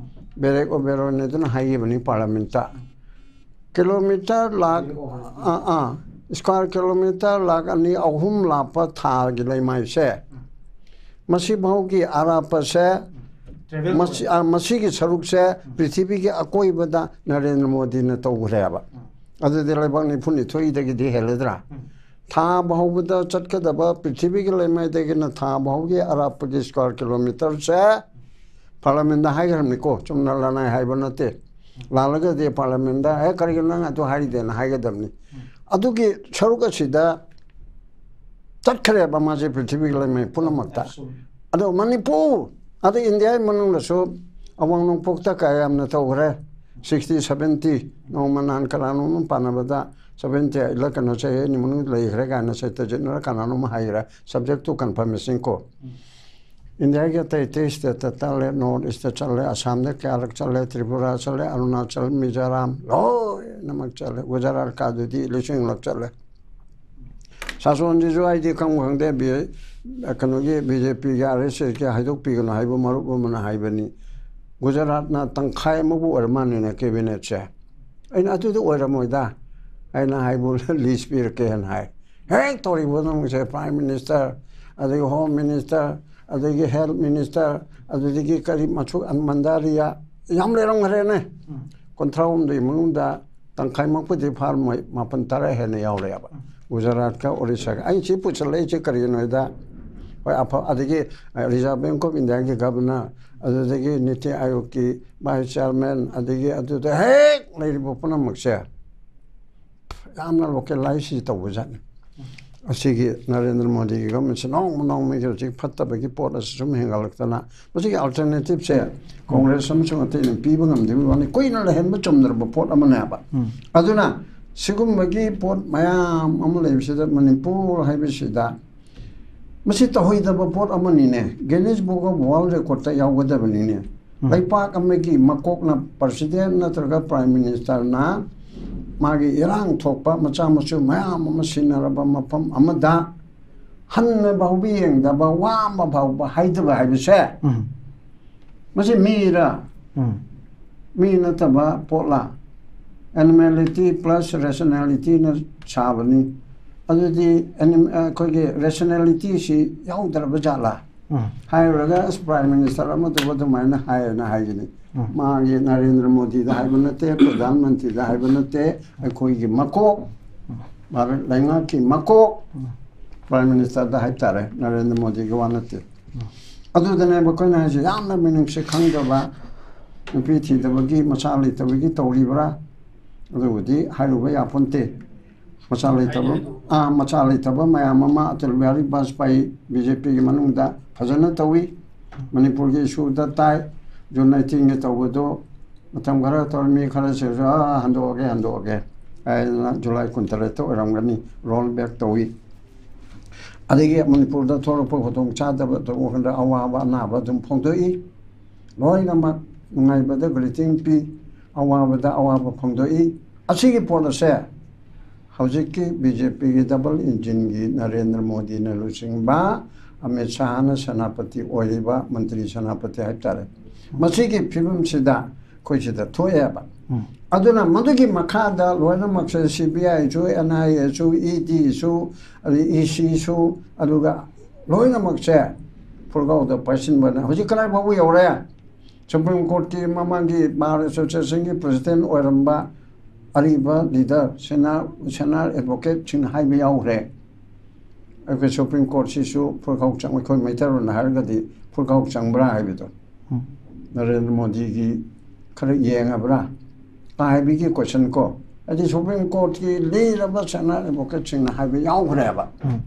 ꯕꯦꯔꯦꯛ ꯑꯣꯕꯦꯔꯣꯟ ꯑꯗꯨꯅ ꯍꯥꯏꯈꯤꯕꯅꯤ ꯄꯥꯔꯂꯥꯃꯦꯟꯇ꯫ ꯀꯤꯂꯣꯃꯤꯇꯔ ꯂꯥꯛ, ꯑꯥ, ꯑꯥ, ꯁ꯭ꯀ꯭ꯋꯥꯔ ꯀꯤꯂꯣꯃꯤꯇꯔ ꯂꯥꯛ ꯑꯅꯤ ꯑꯍꯨꯝ ꯂꯥꯞꯄ ꯊꯥꯒꯤ ꯂꯩꯃꯥꯏꯁꯦ, ꯃꯁꯤꯐꯥꯎꯒꯤ ꯑꯔꯥꯞꯄꯁꯦ, ꯃꯁꯤ-, ꯑꯥ, ꯃꯁꯤꯒꯤ ꯁꯔꯨꯛꯁꯦ ꯄ꯭ꯔꯤꯊꯤꯕꯤꯒꯤ ꯑꯀꯣꯏꯕꯗ ꯅꯔꯦꯟꯗ꯭ꯔ ꯃꯣꯗꯤꯅ ꯇꯧꯈ꯭ꯔꯦꯕ꯫ ꯑꯗꯨꯗꯤ ꯂꯩꯕꯥꯛ ꯅꯤꯐꯨꯅꯤꯊꯣꯏꯗꯒꯤꯗꯤ ꯍꯦꯜꯂꯗ꯭ꯔꯥ? ꯊꯥ ꯐꯥꯎꯕꯗ ꯆꯠꯀꯗꯕ ꯄ꯭ꯔꯤꯊꯤꯕꯤꯒꯤ ꯂꯩꯃꯥꯏꯗꯒꯤꯅ ꯊꯥ ꯐꯥꯎꯒꯤ ꯑꯔꯥꯞꯄꯒꯤ ꯁ꯭ꯀ꯭ꯋꯥꯔ ꯀꯤꯂꯣꯃꯤꯇꯔꯁꯦ ꯄꯥꯔꯂꯥꯃꯦꯟꯗ ꯍꯥꯏꯈ꯭ꯔꯕꯅꯤꯀꯣ, ꯆꯨꯝꯅ ꯂꯅꯥꯏ ꯍꯥꯏꯕ ꯅꯠꯇꯦ꯫ ꯂꯥꯜꯂꯒꯗꯤ ꯄꯥꯔꯂꯥꯃꯦꯟꯗ, "ꯑꯦ, ꯀꯔꯤꯒꯤꯅꯣ ꯅꯪ ꯑꯗꯨ ꯍꯥꯏꯔꯤꯗꯦꯅ?" ꯍꯥꯏꯒꯗꯕꯅꯤ꯫ ꯑꯗꯨꯒꯤ ꯁꯔꯨꯛ ꯑꯁꯤꯗ ꯆꯠꯈ꯭ꯔꯦꯕ ꯃꯥꯁꯦ ꯄ꯭ꯔꯤꯊꯤꯕꯤꯒꯤ ꯂꯩꯃꯥꯏ ꯄꯨꯝꯅꯃꯛꯇ꯫ ꯑꯗꯣ ꯃꯅꯤꯄꯨꯔ, ꯑꯗ ꯏꯟꯗꯤꯌꯥꯒꯤ ꯃꯅꯨꯡꯗꯁꯨ ꯑꯋꯥꯡ ꯅꯣꯡꯄꯣꯛꯇ ꯀꯌꯥ ꯌꯥꯝꯅ ꯇꯧꯈ꯭ꯔꯦ꯫ ꯁꯤꯛꯁꯇꯤ, ꯁꯕꯦꯟꯇꯤ, ꯅꯣꯡꯃ ꯅꯍꯥꯟ ꯀꯅꯥꯅꯣꯝ ꯄꯥꯟꯅꯕꯗ ꯁꯕꯦꯟꯇꯤ ꯑꯩꯠꯂ ꯀꯩꯅꯣ ꯆꯍꯤ ꯑꯅꯤ ꯃꯅꯨꯡꯗ ꯂꯩꯈ꯭ꯔꯦ ꯀꯥꯏꯅ ꯁꯩꯇꯖꯤꯠꯅꯔ ꯀꯅꯥꯅꯣꯝ ꯍꯥꯏꯈ꯭ꯔꯦ, subject to confirmation ꯀꯣ꯫ ꯏꯟꯗꯤꯌꯥꯒꯤ ꯑꯇꯩ ꯑꯇꯩ ꯁ꯭ꯇꯦꯠꯇ ꯆꯠꯂꯦ, ꯅꯣꯔꯠ ꯏꯁꯇ ꯆꯠꯂꯦ, ꯑꯁꯥꯝꯗ ꯀꯌꯥꯔꯛ ꯆꯠꯂꯦ, ꯇ꯭ꯔꯤꯄꯨꯔꯥ ꯆꯠꯂꯦ, ꯑꯔꯨꯅꯥꯆꯜ, ꯃꯤꯖꯣꯔꯥꯝ ꯂꯣꯏꯅꯃꯛ ꯆꯠꯂꯦ꯫ ꯒꯨꯖꯔꯥꯠ ꯀꯥꯗꯨꯗꯤ ꯂꯤꯁꯤꯡꯂꯛ ꯆꯠꯂꯦ꯫ ꯁꯥꯁꯣꯟꯁꯤꯁꯨ ꯑꯩꯗꯤ ꯈꯪꯕ ꯈꯪꯗꯦ, ꯕꯤ-, ꯀꯩꯅꯣꯒꯤ ꯕꯤ ꯖꯦ ꯄꯤꯒꯤ ꯑꯥꯔ ꯑꯦꯁ ꯑꯦꯁꯀꯤ ꯍꯥꯏꯗꯣꯛꯄꯤꯒꯅꯨ ꯍꯥꯏꯕ ꯃꯔꯨꯞ ꯑꯃꯅ ꯍꯥꯏꯕꯅꯤ꯫ ꯒꯨꯖꯔꯥꯠꯅ ꯇꯪꯈꯥꯏ ꯑꯃꯕꯨ ꯑꯣꯏꯔ ꯃꯥꯜꯂꯦꯅꯦ ꯀꯦꯕꯤꯅꯦꯠꯁꯦ꯫ ꯑꯩꯅ ꯑꯗꯨꯗꯤ ꯑꯣꯏꯔꯝꯃꯣꯏꯗ, ꯑꯩꯅ ꯍꯥꯏꯕꯨ ꯂꯤꯁ ꯄꯤꯔꯛꯀꯦꯅ ꯍꯥꯏ꯫ ꯍꯦꯛ ꯇꯧꯔꯤꯕ ꯅꯪꯁꯦ ꯄ꯭ꯔꯥꯏꯝ ꯃꯤꯅꯤꯁꯇꯔ, ꯑꯗꯒꯤ ꯍꯣꯝ ꯃꯤꯅꯤꯁꯇꯔ, ꯑꯗꯒꯤ ꯍꯦꯜꯊ ꯃꯤꯅꯤꯁꯇꯔ, ꯑꯗꯨꯗꯒꯤ ꯀꯔꯤ ꯃꯆꯨ ꯃꯟꯗꯥꯔꯤꯌꯥ ꯌꯥꯝ ꯂꯩꯔꯝꯈ꯭ꯔꯦꯅꯦ꯫ ꯀꯨꯟꯊ꯭ꯔꯥ ꯍꯨꯝꯗꯣꯏ ꯃꯅꯨꯡꯗ ꯇꯪꯈꯥꯏꯃꯛꯄꯨꯗꯤ ꯐꯥꯔꯝꯃꯣꯏ, ꯃꯥꯄꯟ ꯇꯔꯥ ꯍꯦꯟꯅ ꯌꯥꯎꯔꯛꯑꯦꯕ꯫ ꯒꯨꯖꯔꯥꯠꯀ ꯑꯣꯔꯤꯁꯥꯒ꯫ ꯑꯩ ꯁꯤ ꯄꯨꯁꯜꯂꯛꯏꯁꯦ ꯀꯔꯤꯒꯤꯅꯣ ꯍꯥꯏꯗ, ꯍꯣꯏ, ꯑꯐ-, ꯑꯗꯒꯤ, ꯑ, Reserve Bank of Indiaꯒꯤ governor, ꯑꯗꯨꯗꯒꯤ ꯅꯤꯇꯤ ꯑꯥꯌꯣꯒꯀꯤ vice chairman, ꯑꯗꯒꯤ ꯑꯗꯨꯗ ꯍꯦꯛ ꯂꯩꯔꯤꯕ ꯄꯨꯝꯅꯃꯛꯁꯦ ꯌꯥꯝꯅ localize ꯇꯧꯕꯖꯥꯠꯅꯤ꯫ ꯑꯁꯤꯒꯤ ꯅꯔꯦꯟꯗ꯭ꯔ ꯃꯣꯗꯤꯒꯤ governmentꯁꯦ ꯅꯣꯡꯃ ꯅꯣꯡꯃꯒꯤ ꯍꯧꯖꯤꯛ ꯐꯠꯇꯕꯒꯤ ꯄꯣꯠ ꯑꯁꯤ ꯁꯨꯝ ꯍꯦꯟꯒꯠꯂꯛꯇꯅ, ꯃꯁꯤꯒꯤ alternative ꯁꯦ ꯀꯣꯡꯒ꯭ꯔꯦꯁ ꯑꯃꯁꯨꯡ ꯑꯇꯩꯅ ꯄꯤꯕ ꯉꯝꯗꯕꯒꯤ ꯋꯥꯅꯤ, ꯀꯨꯏꯅ ꯂꯩꯍꯟꯕ ꯆꯨꯝꯗ꯭ꯔꯕ ꯄꯣꯠ ꯑꯃꯅꯦꯕ꯫ ꯑꯗꯨꯅ ꯁꯤꯒꯨꯝꯕꯒꯤ ꯄꯣꯠ ꯃꯌꯥꯝ ꯑꯃ ꯂꯩꯕꯁꯤꯗ ꯃꯅꯤꯄꯨꯔ ꯍꯥꯏꯕꯁꯤꯗ ꯃꯁꯤ ꯇꯧꯍꯩꯗꯕ ꯄꯣꯠ ꯑꯃꯅꯤꯅꯦ, Guinness Book of World Recordꯇ ꯌꯥꯎꯒꯗꯕꯅꯤꯅꯦ꯫ ꯎꯝ꯫ ꯂꯩꯄꯥꯛ ꯑꯃꯒꯤ ꯃꯀꯣꯛꯅ, ꯄ꯭ꯔꯁꯤꯗꯦꯟ ꯅꯠꯇ꯭ꯔꯒ ꯄ꯭ꯔꯥꯏꯝ ꯃꯤꯅꯤꯁꯇꯔꯅ, ꯃꯥꯒꯤ ꯏꯔꯥꯡ ꯊꯣꯛꯄ ꯃꯆꯥ ꯃꯁꯨ ꯃꯌꯥꯝ ꯑꯃ ꯁꯤꯟꯅꯔꯕ ꯃꯐꯝ ꯑꯃꯗ ꯍꯟꯅ ꯐꯥꯎꯕ ꯌꯦꯡꯗꯕ, ꯋꯥ ꯑꯃ ꯐꯥꯎꯕ ꯍꯥꯏꯗꯕ ꯍꯥꯏꯕꯁꯦ, ꯎꯝ꯫ ꯃꯁꯤ ꯃꯤꯔ? ꯎꯝ꯫ ꯃꯤ ꯅꯠꯇꯕ ꯄꯣꯠꯂ? Animality plus rationalityꯅ ꯁꯥꯕꯅꯤ꯫ ꯑꯗꯨꯗꯤ ꯑꯦꯅꯤꯝ-, ꯑꯩꯈꯣꯏꯒꯤ ꯔꯦꯁꯅꯦꯂꯤꯇꯤꯁꯤ ꯌꯥꯎꯗ꯭ꯔꯕ ꯖꯥꯠꯂꯥ? ꯎꯝ꯫ ꯍꯥꯏꯔꯨꯔꯒ, ꯑꯁ, ꯄ꯭ꯔꯥꯏꯝ ꯃꯤꯅꯤꯁꯇꯔ ꯑꯃꯗꯨꯕꯨ ꯑꯗꯨꯃꯥꯏꯅ ꯍꯥꯏꯌꯦꯅ ꯍꯥꯏꯒꯅꯤ꯫ ꯎꯝ꯫ ꯃꯥꯒꯤ ꯅꯔꯦꯟꯗ꯭ꯔ ꯃꯣꯗꯤꯗ ꯍꯥꯏꯕ ꯅꯠꯇꯦ, ꯄ꯭ꯔꯙꯥꯟ ꯃꯟꯇ꯭ꯔꯤꯗ ꯍꯥꯏꯕ ꯅꯠꯇꯦ, ꯑꯩꯈꯣꯏꯒꯤ ꯃꯀꯣꯛ, ꯎꯝ꯫ ꯚꯥꯔꯠ ꯂꯩꯉꯥꯛꯀꯤ ꯃꯀꯣꯛ, ꯎꯝ꯫ ꯄ꯭ꯔꯥꯏꯝ ꯃꯤꯅꯤꯁꯇꯔꯗ ꯍꯥꯏꯇꯥꯔꯦ, ꯅꯔꯦꯟꯗ꯭ꯔ ꯃꯣꯗꯤꯒꯤ ꯋꯥ ꯅꯠꯇꯦ꯫ ꯎꯝ꯫ ꯑꯗꯨꯗꯅꯦꯕ ꯑꯩꯈꯣꯏꯅ ꯍꯥꯏꯁꯦ, ꯌꯥꯝꯅ ꯃꯤꯅꯨꯡꯁꯤ ꯈꯪꯗꯕ, ꯅꯨꯄꯤ ꯊꯤꯗꯕꯒꯤ, ꯃꯆꯥ ꯂꯩꯇꯕꯒꯤ ꯇꯧꯔꯤꯕ꯭ꯔꯥ? ꯑꯗꯨꯕꯨꯗꯤ ꯍꯥꯏꯔꯨꯕ ꯌꯥꯄꯣꯟꯇꯦ꯫ ꯃꯆꯥ ꯂꯩꯇꯕ, ꯑꯥ, ꯃꯆꯥ ꯂꯩꯇꯕ ꯃꯌꯥꯝ ꯑꯃ ꯑꯇꯜ ꯕꯤꯍꯥꯔꯤ ꯕꯥꯖꯄꯥꯏ ꯕꯤ ꯖꯦ ꯄꯤꯒꯤ ꯃꯅꯨꯡꯗ ꯐꯖꯅ ꯇꯧꯏ꯫ ꯃꯅꯤꯄꯨꯔꯒꯤ ꯏꯁꯨꯗ ꯇꯥꯏ꯫ ꯖꯨꯟ ꯑꯩꯠꯇꯤꯟꯒꯤ ꯇꯧꯕꯗꯣ ꯃꯇꯝ ꯈꯔ ꯇꯧꯔꯝꯃꯤ, ꯈꯔ ꯁꯤꯁꯨ, "ꯑꯥ, ꯍꯟꯗꯣꯛꯑꯒꯦ, ꯍꯟꯗꯣꯛꯑꯒꯦ" ꯍꯥꯏꯗꯅ ꯖꯨꯂꯥꯏ ꯀꯨꯟꯇꯔꯦꯠꯇ ꯑꯣꯏꯔꯝꯒꯅꯤ, ꯔꯣꯜ ꯕꯦꯛ ꯇꯧꯏ꯫ ꯑꯗꯒꯤ ꯃꯅꯤꯄꯨꯔꯗ ꯊꯣꯛꯂꯛꯄ ꯈꯨꯗꯣꯡ ꯆꯥꯗꯕ, ꯊꯣꯛꯂꯛꯄꯗ ꯑꯋꯥꯕ ꯑꯅꯥꯕ ꯑꯗꯨꯝ ꯐꯣꯡꯗꯣꯛꯏ꯫ ꯂꯣꯏꯅꯃꯛ ꯅꯨꯡꯉꯥꯏꯕꯗ ꯒ꯭ꯔꯤꯇꯤꯡ ꯄꯤ, ꯑꯋꯥꯕꯗ ꯑꯋꯥꯕ ꯐꯣꯡꯗꯣꯛꯏ꯫ ꯑꯁꯤꯒꯤ ꯄꯣꯠ ꯑꯁꯦ ꯍꯧꯖꯤꯛꯀꯤ ꯕꯤ ꯖꯦ ꯄꯤꯒꯤ ꯗꯕꯜ ꯏꯟꯖꯤꯟꯒꯤ ꯅꯔꯦꯟꯗ꯭ꯔ ꯃꯣꯗꯤꯅ ꯂꯨꯆꯤꯡꯕ, ꯑꯃꯤꯠ ꯁꯥꯍꯅ ꯁꯦꯅꯥꯄꯇꯤ ꯑꯣꯏꯔꯤꯕ, ꯃꯟꯇ꯭ꯔꯤ ꯁꯦꯅꯥꯄꯇꯤ ꯍꯥꯏꯕ ꯇꯥꯔꯦ, ꯃꯁꯤꯒꯤ ꯐꯤꯕꯝꯁꯤꯗ ꯑꯩꯈꯣꯏ ꯁꯤꯗ ꯊꯣꯛꯑꯦꯕ꯫ ꯎꯝ꯫ ꯑꯗꯨꯅ ꯃꯗꯨꯒꯤ ꯃꯈꯥꯗ ꯂꯣꯏꯅꯃꯛꯁꯦ ꯁꯤ ꯕꯤ ꯑꯥꯏꯁꯨ, ꯑꯦꯟ ꯑꯥꯏ ꯑꯦꯁꯨ, ꯏ ꯗꯤꯁꯨ, ꯑꯗꯩ ꯏ ꯁꯤꯁꯨ, ꯑꯗꯨꯒ ꯂꯣꯏꯅꯃꯛꯁꯦ ꯐꯨꯔꯒꯥꯎꯗ ꯄꯥꯏꯁꯤꯟꯕꯅ ꯍꯧꯖꯤꯛ ꯀꯗꯥꯏ ꯐꯥꯎꯕ ꯌꯧꯔꯦ? ꯁꯨꯄ꯭ꯔꯤꯝ ꯀꯣꯔꯠꯀꯤ ꯃꯃꯥꯡꯒꯤ ꯕꯥꯔ ꯑꯦꯁꯣꯁꯤꯌꯦꯁꯟꯒꯤ ꯄ꯭ꯔꯁꯤꯗꯦꯟ ꯑꯣꯏꯔꯝꯕ ꯑꯔꯤꯕ ꯂꯤꯗꯔ, ꯁꯦꯅꯥ-, ꯁꯦꯅꯥꯔ ꯑꯦꯗꯚꯣꯀꯦꯠꯁꯤꯡꯅ ꯍꯥꯏꯕ ꯌꯥꯎꯈ꯭ꯔꯦ꯫ ꯑꯩꯈꯣꯏ ꯁꯨꯄ꯭ꯔꯤꯝ ꯀꯣꯔꯠꯁꯤꯁꯨ ꯐꯨꯔꯒꯥꯎ ꯆꯪ-, ꯑꯩꯈꯣꯏ ꯃꯩꯇꯩꯂꯣꯟꯗ ꯍꯥꯏꯔꯒꯗꯤ ꯐꯨꯔꯒꯥꯎ ꯆꯪꯕ꯭ꯔꯥ ꯍꯥꯏꯕꯗꯣ꯫ ꯎꯝ꯫ ꯅꯔꯦꯟꯗ꯭ꯔ ꯃꯣꯗꯤꯒꯤ ꯈꯔ ꯌꯦꯡꯉꯕ꯭ꯔꯥ? ꯍꯥꯏꯕꯒꯤ ꯀꯣꯏꯁꯟ ꯀꯣ꯫ ꯍꯥꯏꯗꯤ ꯁꯨꯄ꯭ꯔꯤꯝ ꯀꯣꯔꯠꯀꯤ ꯂꯤꯔꯕ ꯁꯦꯅꯥꯔ ꯑꯦꯗꯚꯣꯀꯦꯠꯁꯤꯡꯅ ꯍꯥꯏꯕ ꯌꯥꯎꯈ꯭ꯔꯦꯕ꯫ ꯎꯝ꯫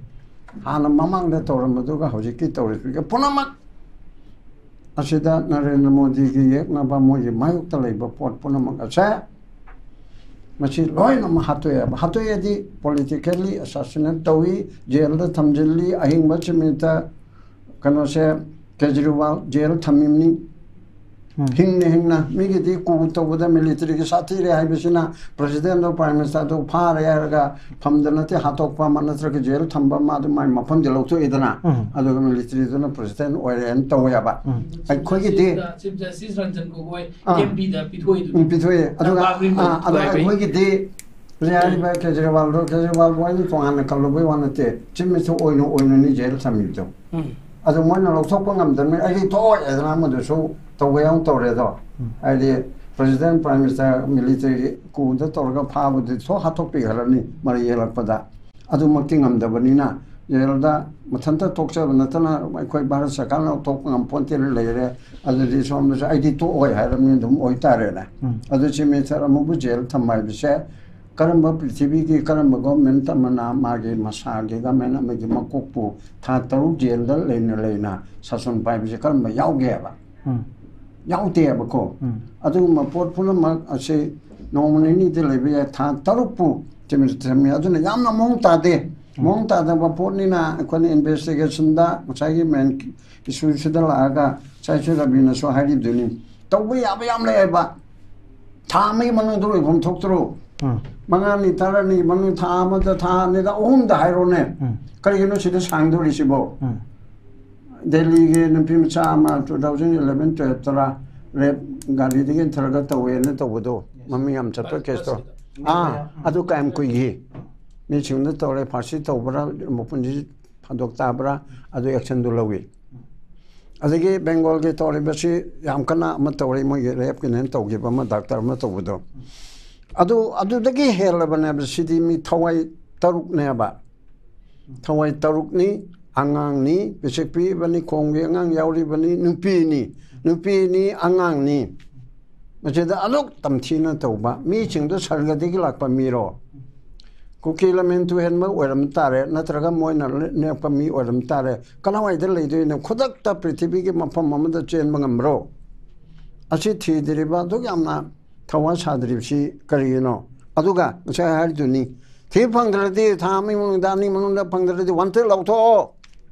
ꯍꯥꯟꯅ ꯃꯃꯥꯡꯗ ꯇꯧꯔꯝꯕꯗꯨꯒ ꯍꯧꯖꯤꯛꯀꯤ ꯇꯧꯔꯤꯕꯒ ꯄꯨꯝꯅꯃꯛ ꯑꯁꯤꯗ ꯅꯔꯦꯟꯗ꯭ꯔ ꯃꯣꯗꯤꯒꯤ ꯌꯦꯛꯅꯕ ꯃꯣꯏꯒꯤ ꯃꯥꯌꯣꯛꯇ ꯂꯩꯕ ꯄꯣꯠ ꯄꯨꯝꯅꯃꯛ ꯑꯁꯦ ꯃꯁꯤ ꯂꯣꯏꯅꯃꯛ ꯍꯥꯠꯇꯣꯛꯑꯦꯕ꯫ ꯍꯥꯠꯇꯣꯛꯑꯦꯗꯤ politically assassinate ꯇꯧꯏ, ꯖꯦꯜꯗ ꯊꯝꯖꯤꯜꯂꯤ, ꯑꯍꯤꯡꯕ ꯆꯤꯃꯤꯠꯇ ꯀꯩꯅꯣꯁꯦ, ꯀꯦꯖꯔꯤꯋꯥꯜ ꯖꯦꯜ ꯊꯝꯃꯤꯕꯅꯤ꯫ ꯍꯤꯡꯅ ꯍꯤꯡꯅ ꯃꯤꯒꯤꯗꯤ ꯀꯨ ꯇꯧꯕꯗ ꯃꯤꯂꯤꯇꯔꯤꯒꯤ ꯁꯥꯊꯤꯔꯦ ꯍꯥꯏꯕꯁꯤꯅ ꯄ꯭ꯔꯁꯤꯗꯦꯟꯗꯣ ꯄ꯭ꯔꯥꯏꯝ ꯃꯤꯅꯤꯁꯇꯔꯗꯣ ꯐꯥꯔꯦ ꯍꯥꯏꯔꯒ ꯐꯝꯗ ꯅꯠꯇꯦ ꯍꯥꯠꯇꯣꯛꯄ ꯑꯃ ꯅꯠꯇ꯭ꯔꯒ ꯖꯦꯜ ꯊꯝꯕ ꯑꯃ ꯑꯗꯨ ꯃꯥꯏ ꯃꯐꯝꯗꯤ ꯂꯧꯊꯣꯛꯑꯦꯗꯅ, ꯑꯗꯨꯒ ꯃꯤꯂꯤꯇꯔꯤꯗꯨꯅ ꯄ꯭ꯔꯁꯤꯗꯦꯟ ꯑꯣꯏꯔꯦꯅ ꯇꯧꯋꯦꯕ꯫ ꯑꯩꯈꯣꯏꯒꯤꯗꯤ ꯆꯤꯐ ꯖꯁꯇꯤꯁ ꯔꯟꯖꯟ ꯒꯣꯒꯣꯏ ꯑꯥ꯫ ꯑꯦꯝ ꯄꯤꯗ ꯄꯤꯊꯣꯛꯏꯗꯨꯗꯤ꯫ ꯎꯝ, ꯄꯤꯊꯣꯛꯑꯦ꯫ ꯑꯗꯨꯒ ꯅꯝꯕꯔ ꯒ꯭ꯔꯤꯟ ꯑꯥ, ꯑꯗꯨꯒ ꯄꯤꯊꯣꯛꯑꯦ꯫ ꯑꯩꯈꯣꯏꯒꯤꯗꯤ ꯍꯧꯖꯤꯛ ꯍꯥꯏꯔꯤꯕ ꯀꯦꯖꯔꯤꯋꯥꯜꯗꯣ, ꯀꯦꯖꯔꯤꯋꯥꯜꯕꯨ ꯑꯩꯅ ꯇꯣꯉꯥꯟꯅ ꯀꯜꯂꯨꯕꯩ ꯋꯥ ꯅꯠꯇꯦ, ꯆꯤꯐ ꯃꯤꯅꯤꯁꯇꯔ ꯑꯣꯏꯅ ꯑꯣꯏꯅꯅꯤ ꯖꯦꯜ ꯊꯝꯃꯤꯕꯗꯣ꯫ ꯑꯗꯨ ꯃꯣꯏꯅ ꯂꯧꯊꯣꯛꯄ ꯉꯝꯗꯕꯅꯤ, ꯑꯩꯗꯤ ꯊꯣꯛꯑꯣꯏ ꯍꯥꯏꯗꯅ ꯑꯃꯗꯨꯁꯨ ꯇꯧꯕ ꯌꯥꯎ ꯇꯧꯔꯦ ꯑꯗꯣ꯫ ꯍꯥꯏꯗꯤ ꯄ꯭ꯔꯁꯤꯗꯦꯟ, ꯄ꯭ꯔꯥꯏꯝ ꯃꯤꯅꯤꯁꯇꯔ, ꯃꯤꯂꯤꯇꯔꯤ ꯀꯨꯗ ꯇꯧꯔꯒ ꯐꯥꯕꯗꯨ ꯊꯣꯛ ꯍꯥꯠꯇꯣꯛꯄꯤꯈ꯭ꯔꯅꯤ ꯃꯔꯩ ꯌꯦꯜꯂꯛꯄꯗ꯫ ꯑꯗꯨꯃꯛꯇꯤ ꯉꯝꯗꯕꯅꯤꯅ ꯖꯦꯜꯗ ꯃꯊꯟꯇ ꯇꯣꯛꯆꯕ ꯅꯠꯇꯅ ꯑꯩꯈꯣꯏ ꯚꯥꯔꯠ ꯁꯔꯀꯥꯔꯅ ꯇꯣꯛꯄ ꯉꯝꯄꯣꯟꯇꯦꯅ ꯂꯩꯔꯦ꯫ ꯑꯗꯨꯗꯤ ꯁꯣꯝꯗꯁꯨ ꯑꯩꯗꯤ ꯇꯣꯛꯑꯣꯏ ꯍꯥꯏꯔꯕꯅꯤꯅ ꯑꯗꯨꯝ ꯑꯣꯏꯇꯥꯔꯦꯅꯦ꯫ ꯑꯗꯨ ꯆꯤꯐ ꯃꯤꯅꯤꯁꯇꯔ ꯑꯃꯕꯨ ꯖꯦꯜ ꯊꯝꯕ ꯍꯥꯏꯕꯁꯦ ꯀꯔꯝꯕ ꯄ꯭ꯔꯤꯊꯤꯕꯤꯒꯤ ꯀꯔꯝꯕ ꯒꯣꯔꯃꯦꯟ ꯑꯃꯅ ꯃꯥꯒꯤ ꯃꯁꯥꯒꯤ ꯒꯣꯔꯃꯦꯟ ꯑꯃꯒꯤ ꯃꯀꯣꯛꯄꯨ ꯊꯥ ꯇꯔꯨꯛ ꯖꯦꯜꯗ ꯂꯩꯅ ꯂꯩꯅ ꯁꯥꯁꯟ ꯄꯥꯏꯕꯁꯦ ꯀꯔꯝꯕ ꯌꯥꯎꯒꯦꯕ? ꯌꯥꯎꯗꯦꯕꯀꯣ꯫ ꯑꯗꯨꯒꯨꯝꯕ ꯄꯣꯠ ꯄꯨꯝꯅꯃꯛ ꯑꯁꯤ ꯅꯣꯡꯃ ꯅꯤꯅꯤꯗ ꯂꯩꯕ ꯌꯥꯏ, ꯊꯥ ꯇꯔꯨꯛꯄꯨ ꯆꯤꯃꯤꯁ ꯊꯝꯃꯤ꯫ ꯑꯗꯨꯅ ꯌꯥꯝꯅ ꯃꯑꯣꯡ ꯇꯥꯗꯦ꯫ ꯃꯑꯣꯡ ꯇꯥꯗꯕ ꯄꯣꯠꯅꯤꯅ ꯑꯩꯈꯣꯏꯅ ꯏꯟꯚꯦꯁꯇꯤꯒꯦꯁꯟꯗ ꯉꯁꯥꯏꯒꯤ ꯃꯦꯟ ꯏꯁꯨꯁꯤꯗ ꯂꯥꯛꯑꯒ ꯉꯁꯥꯏꯁꯨ ꯔꯕꯤꯅꯁꯨ ꯍꯥꯏꯔꯤꯕꯗꯨꯅꯤ, ꯇꯧꯕ ꯌꯥꯕ ꯌꯥꯝ ꯂꯩꯌꯦꯕ꯫ ꯊꯥ ꯑꯃꯒꯤ ꯃꯅꯨꯡꯗ ꯂꯣꯏꯐꯝ ꯊꯣꯛꯇ꯭ꯔꯣ? ꯃꯉꯥꯅꯤ, ꯇꯔꯥꯅꯤ ꯃꯅꯨꯡ, ꯊꯥ ꯑꯃꯗ, ꯊꯥ ꯑꯅꯤꯗ, ꯑꯍꯨꯝꯗ ꯍꯥꯏꯔꯣꯅꯦ꯫ ꯀꯔꯤꯒꯤꯅꯣ ꯁꯤꯗ ꯁꯥꯡꯗꯣꯔꯤꯁꯤꯕꯣ? ꯗꯦꯜꯂꯤꯒꯤ ꯅꯨꯄꯤ ꯃꯆꯥ ꯑꯃ two thousand eleven twelve ꯇꯔꯥ ꯔꯦꯞ ꯒꯥꯔꯤꯗꯒꯤ ꯏꯟꯊꯔꯒ ꯇꯧꯋꯦꯅ ꯇꯧꯕꯗꯣ, ꯃꯃꯤꯡ ꯌꯥꯝ ꯆꯠꯄ ꯀꯦꯁꯇꯣ꯫ ꯑꯥ, ꯑꯗꯨ ꯀꯌꯥꯝ ꯀꯨꯏꯈꯤ? ꯃꯤꯁꯤꯡꯗ ꯇꯧꯔꯦ, ꯐꯥꯔꯁꯤ ꯇꯧꯕ꯭ꯔꯥ, ꯃꯄꯨꯟꯁꯤ ꯐꯥꯗꯣꯛ ꯇꯥꯕ꯭ꯔꯥ, ꯑꯗꯨ ꯑꯦꯛꯁꯟꯗꯨ ꯂꯧꯏ꯫ ꯑꯗꯒꯤ ꯕꯦꯡꯒꯣꯜꯒꯤ ꯇꯧꯔꯤꯕꯁꯤ ꯌꯥꯝ ꯀꯟꯅ ꯑꯃ ꯇꯧꯔꯤ, ꯃꯣꯏꯒꯤ ꯔꯦꯞꯀꯤꯅꯦꯅ ꯇꯧꯈꯤꯕ ꯑꯃ, ꯗꯥꯛꯇꯔ ꯑꯃ ꯇꯧꯕꯗꯣ꯫ ꯑꯗꯨ, ꯑꯗꯨꯗꯒꯤ ꯍꯦꯜꯂꯕꯅꯦꯕ꯫ ꯁꯤꯗꯤ ꯃꯤ ꯊꯋꯥꯏ ꯇꯔꯨꯛꯅꯦꯕ꯫ ꯊꯋꯥꯏ ꯇꯔꯨꯛꯅꯤ, ꯑꯉꯥꯡꯅꯤ, ꯄꯤꯁꯛ ꯄꯤꯛꯏꯕꯅꯤ, ꯈꯣꯡꯒꯤ ꯑꯉꯥꯡ ꯌꯥꯎꯔꯤꯕꯅꯤ, ꯅꯨꯄꯤꯅꯤ, ꯅꯨꯄꯤꯅꯤ, ꯑꯉꯥꯡꯅꯤ꯫ ꯃꯁꯤꯗ ꯑꯗꯨꯛ ꯇꯝꯊꯤꯅ ꯇꯧꯕ ꯃꯤꯁꯤꯡꯗꯣ ꯁꯔꯒꯗꯒꯤ ꯂꯥꯛꯄ ꯃꯤꯔꯣ? ꯀꯨꯀꯤ ꯂꯃꯦꯟ ꯇꯨꯍꯦꯟꯕ ꯑꯣꯏꯔꯝ ꯇꯥꯔꯦ, ꯅꯠꯇ꯭ꯔꯒ ꯃꯣꯏꯅ ꯅꯦꯛꯄ ꯃꯤ ꯑꯣꯏꯔꯝ ꯇꯥꯔꯦ꯫ ꯀꯗꯥꯏꯋꯥꯏꯗ ꯂꯩꯗꯣꯏꯅꯣ? ꯈꯨꯗꯛꯇ ꯄ꯭ꯔꯤꯊꯤꯕꯤꯒꯤ ꯃꯐꯝ ꯑꯃꯗ ꯆꯦꯟꯕ ꯉꯝꯕ꯭ꯔꯣ? ꯑꯁꯤ ꯊꯤꯗ꯭ꯔꯤꯕ, ꯑꯗꯨꯛ ꯌꯥꯝꯅ ꯊꯋꯥ ꯁꯥꯗ꯭ꯔꯤꯕꯁꯤ ꯀꯔꯤꯒꯤꯅꯣ? ꯑꯗꯨꯒ ꯉꯁꯥꯏ ꯍꯥꯏꯔꯤꯗꯨꯅꯤ, ꯊꯤ ꯐꯪꯗ꯭ꯔꯗꯤ, ꯊꯥ ꯑꯃꯒꯤ ꯃꯅꯨꯡꯗ, ꯑꯅꯤ ꯃꯅꯨꯡꯗ ꯐꯪꯗ꯭ꯔꯗꯤ ꯋꯥꯟꯇꯦꯗ ꯂꯥꯎꯊꯣꯛꯑꯣ,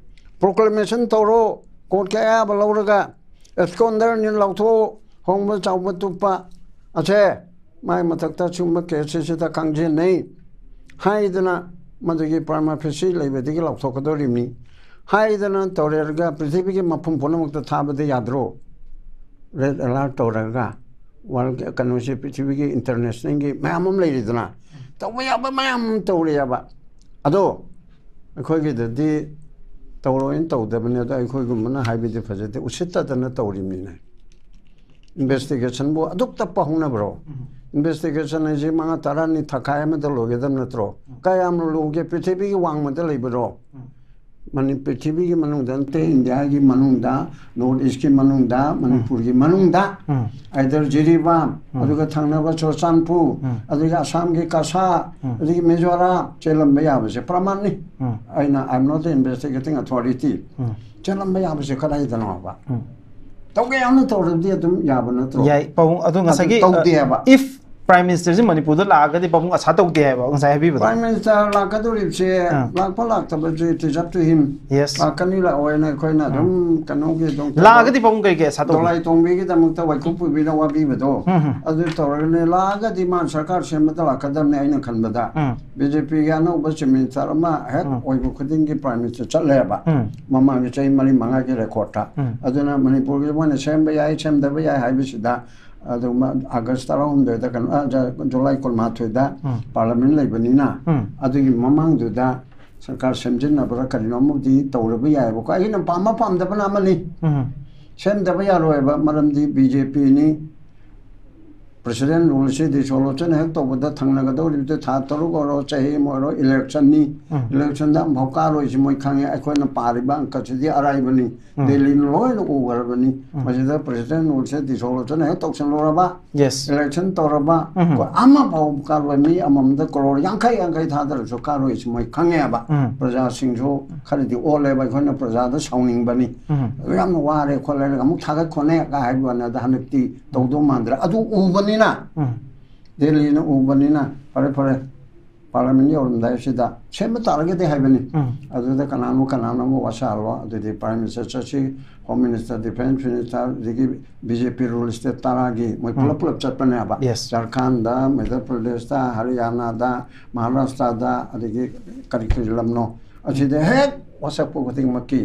ꯄ꯭ꯔꯣꯀ꯭ꯂꯦꯃꯦꯁꯟ ꯇꯧꯔꯣ, ꯀꯣꯔꯠꯀꯤ ꯑꯌꯥꯕ ꯂꯧꯔꯒ꯫ ꯑꯦꯁꯀꯣꯟꯗꯔꯅꯤ, ꯂꯧꯊꯣꯛ, ꯍꯣꯡꯕ ꯆꯥꯎꯕ ꯇꯨꯞꯄ ꯑꯁꯦ ꯃꯥꯏ ꯃꯊꯛꯇ ꯁꯤꯒꯨꯝꯕ ꯀꯦꯁꯁꯤꯗ ꯈꯪꯖꯤꯟꯅꯩ ꯍꯥꯏꯗꯅ, ꯃꯗꯨꯒꯤ ꯄ꯭ꯔꯃꯥ ꯐꯦꯁꯤ ꯂꯩꯕꯗꯒꯤ ꯂꯧꯊꯣꯛꯀꯗꯧꯔꯤꯕꯅꯤ ꯍꯥꯏꯗꯅ ꯇꯧꯔꯦꯔꯒ ꯄ꯭ꯔꯤꯊꯤꯕꯤꯒꯤ ꯃꯐꯝ ꯄꯨꯝꯅꯃꯛꯇ ꯊꯥꯕꯗꯤ ꯌꯥꯗ꯭ꯔꯣ? ꯔꯦꯗ ꯑꯦꯂꯥꯔꯠ ꯇꯧꯔꯒ ꯋꯥꯔꯜ ꯀꯩꯅꯣꯁꯦ, ꯄ꯭ꯔꯤꯊꯤꯕꯤꯒꯤ ꯏꯟꯇꯔꯅꯦꯁꯅꯦꯜꯒꯤ ꯃꯌꯥꯝ ꯑꯃ ꯂꯩꯔꯤꯗꯅ, ꯇꯧꯕ ꯌꯥꯕ ꯃꯌꯥꯝ ꯑꯃ ꯇꯧꯔꯦꯕ꯫ ꯑꯗꯣ ꯑꯩꯈꯣꯏꯒꯤꯗꯗꯤ ꯇꯧꯔꯣꯏꯅ ꯇꯧꯗꯕꯅꯤ꯫ ꯑꯗꯣ ꯑꯩꯈꯣꯏꯒꯨꯝꯕꯅ ꯍꯥꯏꯕꯗꯤ ꯐꯖꯗꯦ, ꯎꯁꯤꯠꯇꯗꯅ ꯇꯧꯔꯤꯕꯅꯤꯅꯦ꯫ ꯏꯟꯚꯦꯁꯇꯤꯒꯦꯁꯟꯕꯨ ꯑꯗꯨꯛ ꯇꯞꯄ ꯍꯧꯅꯕ꯭ꯔꯣ? ꯏꯟꯚꯦꯁꯇꯤꯒꯦꯁꯟ ꯍꯥꯏꯁꯤ ꯃꯉꯥ ꯇꯔꯥꯅꯤ, ꯊꯥꯈꯥꯏ ꯑꯃꯗ ꯂꯣꯏꯒꯗꯕ ꯅꯠꯇ꯭ꯔꯣ? ꯀꯌꯥꯝ ꯂꯨꯒꯦ? ꯄ꯭ꯔꯤꯊꯤꯕꯤꯒꯤ ꯋꯥꯡꯃꯗ ꯂꯩꯕꯔꯣ? ꯃꯅꯤ-, ꯄ꯭ꯔꯤꯊꯤꯕꯤꯒꯤ ꯃꯅꯨꯡꯗ ꯅꯠꯇꯦ, ꯏꯟꯗꯤꯌꯥꯒꯤ ꯃꯅꯨꯡꯗ, ꯅꯣꯔꯠ ꯏꯁꯀꯤ ꯃꯅꯨꯡꯗ, ꯃꯅꯤꯄꯨꯔꯒꯤ ꯃꯅꯨꯡꯗ, ꯎꯝ꯫ ꯑꯥꯏꯗꯔ ꯖꯤꯔꯤꯕꯥꯝ, ꯎꯝ꯫ ꯑꯗꯨꯒ ꯊꯪꯅꯕ ꯆꯨꯔꯆꯥꯟꯄꯨꯔ, ꯎꯝ꯫ ꯑꯗꯒꯤ ꯑꯁꯥꯝꯒꯤ ꯀꯁꯥ, ꯎꯝ꯫ ꯑꯗꯒꯤ ꯃꯤꯖꯣꯔꯥꯝ ꯆꯦꯜꯂꯝꯕ ꯌꯥꯕꯁꯦ ꯄ꯭ꯔꯃꯥꯟꯅꯤ꯫ ꯎꯝ꯫ ꯑꯩꯅ, "I am not the investigating authority"꯫ ꯎꯝ꯫ ꯆꯦꯜꯂꯝꯕ ꯌꯥꯕꯁꯦ ꯀꯗꯥꯏꯗꯅꯣꯕ? ꯎꯝ꯫ ꯇꯧꯒꯦ ꯌꯥꯎꯅ ꯇꯧꯔꯕꯗꯤ ꯑꯗꯨꯝ ꯌꯥꯕ ꯅꯠꯇ꯭ꯔꯣ? ꯌꯥꯏ, ꯄꯥꯕꯨꯡ꯫ ꯑꯗꯨ ꯑꯗꯨ ꯉꯁꯥꯏꯒꯤ, ꯇꯧꯗꯦ ꯑ, ꯍꯥꯏꯕ꯫ If Prime Minister ꯁꯤ ꯃꯅꯤꯄꯨꯔꯗ ꯂꯥꯛꯑꯒꯗꯤ ꯄꯥꯕꯨꯡ ꯑꯁꯥ ꯇꯧꯗꯦ ꯍꯥꯏꯕ ꯉꯁꯥꯏ ꯍꯥꯏꯕꯤꯕꯗꯣ꯫ Prime Minister ꯂꯥꯛꯀꯗꯧꯔꯤꯕꯁꯦ ꯑꯥ꯫ ꯂꯥꯛꯄ ꯂꯥꯛꯇꯕꯁꯦ it is up to him꯫ Yes꯫ ꯂꯥꯛꯀꯅꯤ ꯂꯥꯛꯑꯣꯏꯅ ꯑꯩꯈꯣꯏꯅ ꯑꯥ꯫ ꯑꯗꯨꯝ ꯀꯩꯅꯣꯒꯤ ꯑꯗꯨꯝ ꯂꯥꯛꯑꯒꯗꯤ ꯄꯥꯕꯨꯡ ꯀꯩ ꯀꯩ ꯑꯁꯥ ꯇꯧꯒꯦ? ꯗꯣꯂꯥꯏ ꯇꯣꯡꯕꯤꯒꯤꯗꯃꯛꯇ ꯋꯥꯏꯈꯨ ꯄꯨꯕꯤꯅ ꯋꯥꯕꯤꯕꯗꯣ ꯎꯝ, ꯎꯝ꯫ ꯑꯗꯨ ꯇꯧꯔꯒꯅꯦ꯫ ꯂꯥꯛꯑꯒꯗꯤ ꯃꯥ ꯁꯔꯀꯥꯔ ꯁꯦꯝꯕꯗ ꯂꯥꯛꯀꯗꯕꯅꯦ ꯑꯩꯅ ꯈꯟꯕꯗ꯫ ꯎꯝ꯫ ꯕꯤ ꯖꯦ ꯄꯤꯒꯤ ꯑꯅꯧꯕ Chief Minister ꯑꯃ ꯍꯦꯛ ꯎꯝ꯫ ꯑꯣꯏꯕ ꯈꯨꯗꯤꯡꯒꯤ Prime Minister ꯆꯠꯂꯦꯕ꯫ ꯎꯝ꯫ ꯃꯃꯥꯡꯒꯤ ꯆꯍꯤ ꯃꯔꯤ ꯃꯉꯥꯒꯤ ꯔꯦꯀꯣꯔꯠꯇ꯫ ꯎꯝ꯫ ꯑꯗꯨꯅ ꯃꯅꯤꯄꯨꯔꯒꯤ ꯃꯣꯏꯅ ꯁꯦꯝꯕ ꯌꯥꯏ, ꯁꯦꯝꯗꯕ ꯌꯥꯏ ꯍꯥꯏꯕꯁꯤꯗ ꯑꯗꯨ ꯃ-, ꯑꯥꯒꯁ ꯇꯔꯥꯍꯨꯝꯗꯣꯏꯗ ꯀꯩꯅꯣ, ꯑ, ꯖ-, ꯖꯨꯂꯥꯏ ꯀꯨꯟꯃꯥꯊꯣꯏꯗ ꯎꯝ꯫ ꯄꯥꯔꯂꯤꯌꯥꯃꯦꯟ ꯂꯩꯕꯅꯤꯅ, ꯎꯝ꯫ ꯑꯗꯨꯒꯤ ꯃꯃꯥꯡꯗꯨꯗ ꯁꯔꯀꯥꯔ ꯁꯦꯝꯖꯤꯟꯅꯕ꯭ꯔꯥ ꯀꯔꯤꯅꯣ ꯑꯃꯕꯨꯗꯤ ꯇꯧꯔꯕ ꯌꯥꯏꯑꯕꯀꯣ꯫ ꯑꯩꯅ ꯄꯥꯝꯕ ꯄꯥꯝꯗꯕꯅ ꯑꯃꯅꯤ꯫ ꯎꯝ꯫ ꯁꯦꯝꯗꯕ ꯌꯥꯔꯣꯏꯕ, ꯃꯔꯝꯗꯤ ꯕꯤ ꯖꯦ ꯄꯤꯅꯤ, President rule ꯁꯤ dissolution ꯍꯦꯛ ꯇꯧꯕꯗ ꯊꯪꯅꯒꯗꯧꯔꯤꯕꯗꯨ ꯊꯥ ꯇꯔꯨꯛ ꯑꯣꯏꯔꯣ, ꯆꯍꯤ ꯑꯃ ꯑꯣꯏꯔꯣ, election ꯅꯤ꯫ ꯎꯝ꯫ Election ꯗ ꯑꯃꯐꯥꯎ ꯀꯥꯔꯣꯏꯁꯤ ꯃꯣꯏ ꯈꯪꯉꯦ꯫ ꯑꯩꯈꯣꯏꯅ ꯄꯥꯔꯤꯕ ꯑꯪꯀꯁꯤꯗꯤ ꯑꯔꯥꯏꯕꯅꯤ꯫ ꯎꯝ꯫ ꯗꯦꯜꯂꯤꯅ ꯂꯣꯏꯅ ꯎꯈ꯭ꯔꯕꯅꯤ꯫ ꯎꯝ꯫ ꯃꯁꯤꯗ President rule ꯁꯦ dissolution ꯍꯦꯛ ꯇꯧꯁꯜꯂꯨꯔꯕ, Yes꯫ Election ꯇꯧꯔꯕ, ꯎꯝ꯫ ꯑꯩꯈꯣꯏ ꯑꯃꯐꯥꯎ ꯀꯥꯔꯣꯏ꯫ ꯃꯤ ꯑꯃꯃꯝꯗ ꯀꯔꯣꯔ ꯌꯥꯡꯈꯩ ꯌꯥꯡꯈꯩ ꯊꯥꯗꯔꯁꯨ ꯀꯥꯔꯣꯏꯁꯤ ꯃꯣꯏ ꯈꯪꯉꯦꯕ꯫ ꯎꯝ꯫ ꯄ꯭ꯔꯖꯥꯁꯤꯡꯁꯨ ꯈꯔꯗꯤ ꯑꯣꯜꯂꯦꯕ, ꯑꯩꯈꯣꯏꯅ ꯄ꯭ꯔꯖꯥꯗ ꯁꯥꯎꯅꯤꯡꯕꯅꯤ꯫ ꯎꯝ꯫ ꯑꯗꯨ ꯌꯥꯝꯅ ꯋꯥꯔꯦ ꯈꯣꯠꯂꯦ ꯑꯃꯨꯛ ꯊꯥꯒꯠ ꯈꯣꯠꯅꯦ ꯀꯥꯏ ꯍꯥꯏꯕ ꯋꯥꯅꯤ, ꯑꯗ ꯍꯟꯗꯛꯇꯤ ꯇꯧꯗꯧ ꯃꯥꯟꯗ꯭ꯔꯦ꯫ ꯑꯗꯨ ꯎꯕꯅꯤꯅ, ꯎꯝ꯫ ꯗꯦꯜꯂꯤꯅ ꯎꯕꯅꯤꯅ, ꯐꯔꯦ ꯐꯔꯦ, ꯄꯥꯔꯂꯤꯌꯥꯃꯦꯟ ꯌꯧꯔꯝꯗꯥꯏꯁꯤꯗ ꯁꯦꯝꯕ ꯇꯥꯔꯒꯗꯤ ꯍꯥꯏꯕꯅꯤ꯫ ꯎꯝ꯫ ꯑꯗꯨꯗ ꯀꯅꯥꯅꯣ ꯀꯅꯥꯅꯣ ꯑꯃ ꯋꯥꯁꯥꯍꯜꯂꯣ, ꯑꯗꯨꯗꯤ Prime Minister ꯆꯠꯁꯤ, Home Minister, Defence Minister, ꯑꯗꯒꯤ B J P rule state ꯇꯔꯥꯒꯤ ꯃꯣꯏ ꯄꯨꯂꯞ ꯄꯨꯂꯞ ꯆꯠꯄꯅꯦꯕ꯫ Yes. ꯖꯔꯈꯟꯗ, ꯃꯙ꯭ꯌ ꯄ꯭ꯔꯗꯦꯁꯇ, ꯍꯔꯤꯌꯥꯅꯥꯗ, ꯃꯍꯥꯔꯥꯁꯇ꯭ꯔꯗ, ꯑꯗꯒꯤ ꯀꯔꯤ ꯀꯔꯤ ꯂꯝꯅꯣ, ꯑꯁꯤꯗ ꯍꯦꯛ ꯋꯥꯁꯛꯄ ꯈꯨꯗꯤꯡꯃꯛꯀꯤ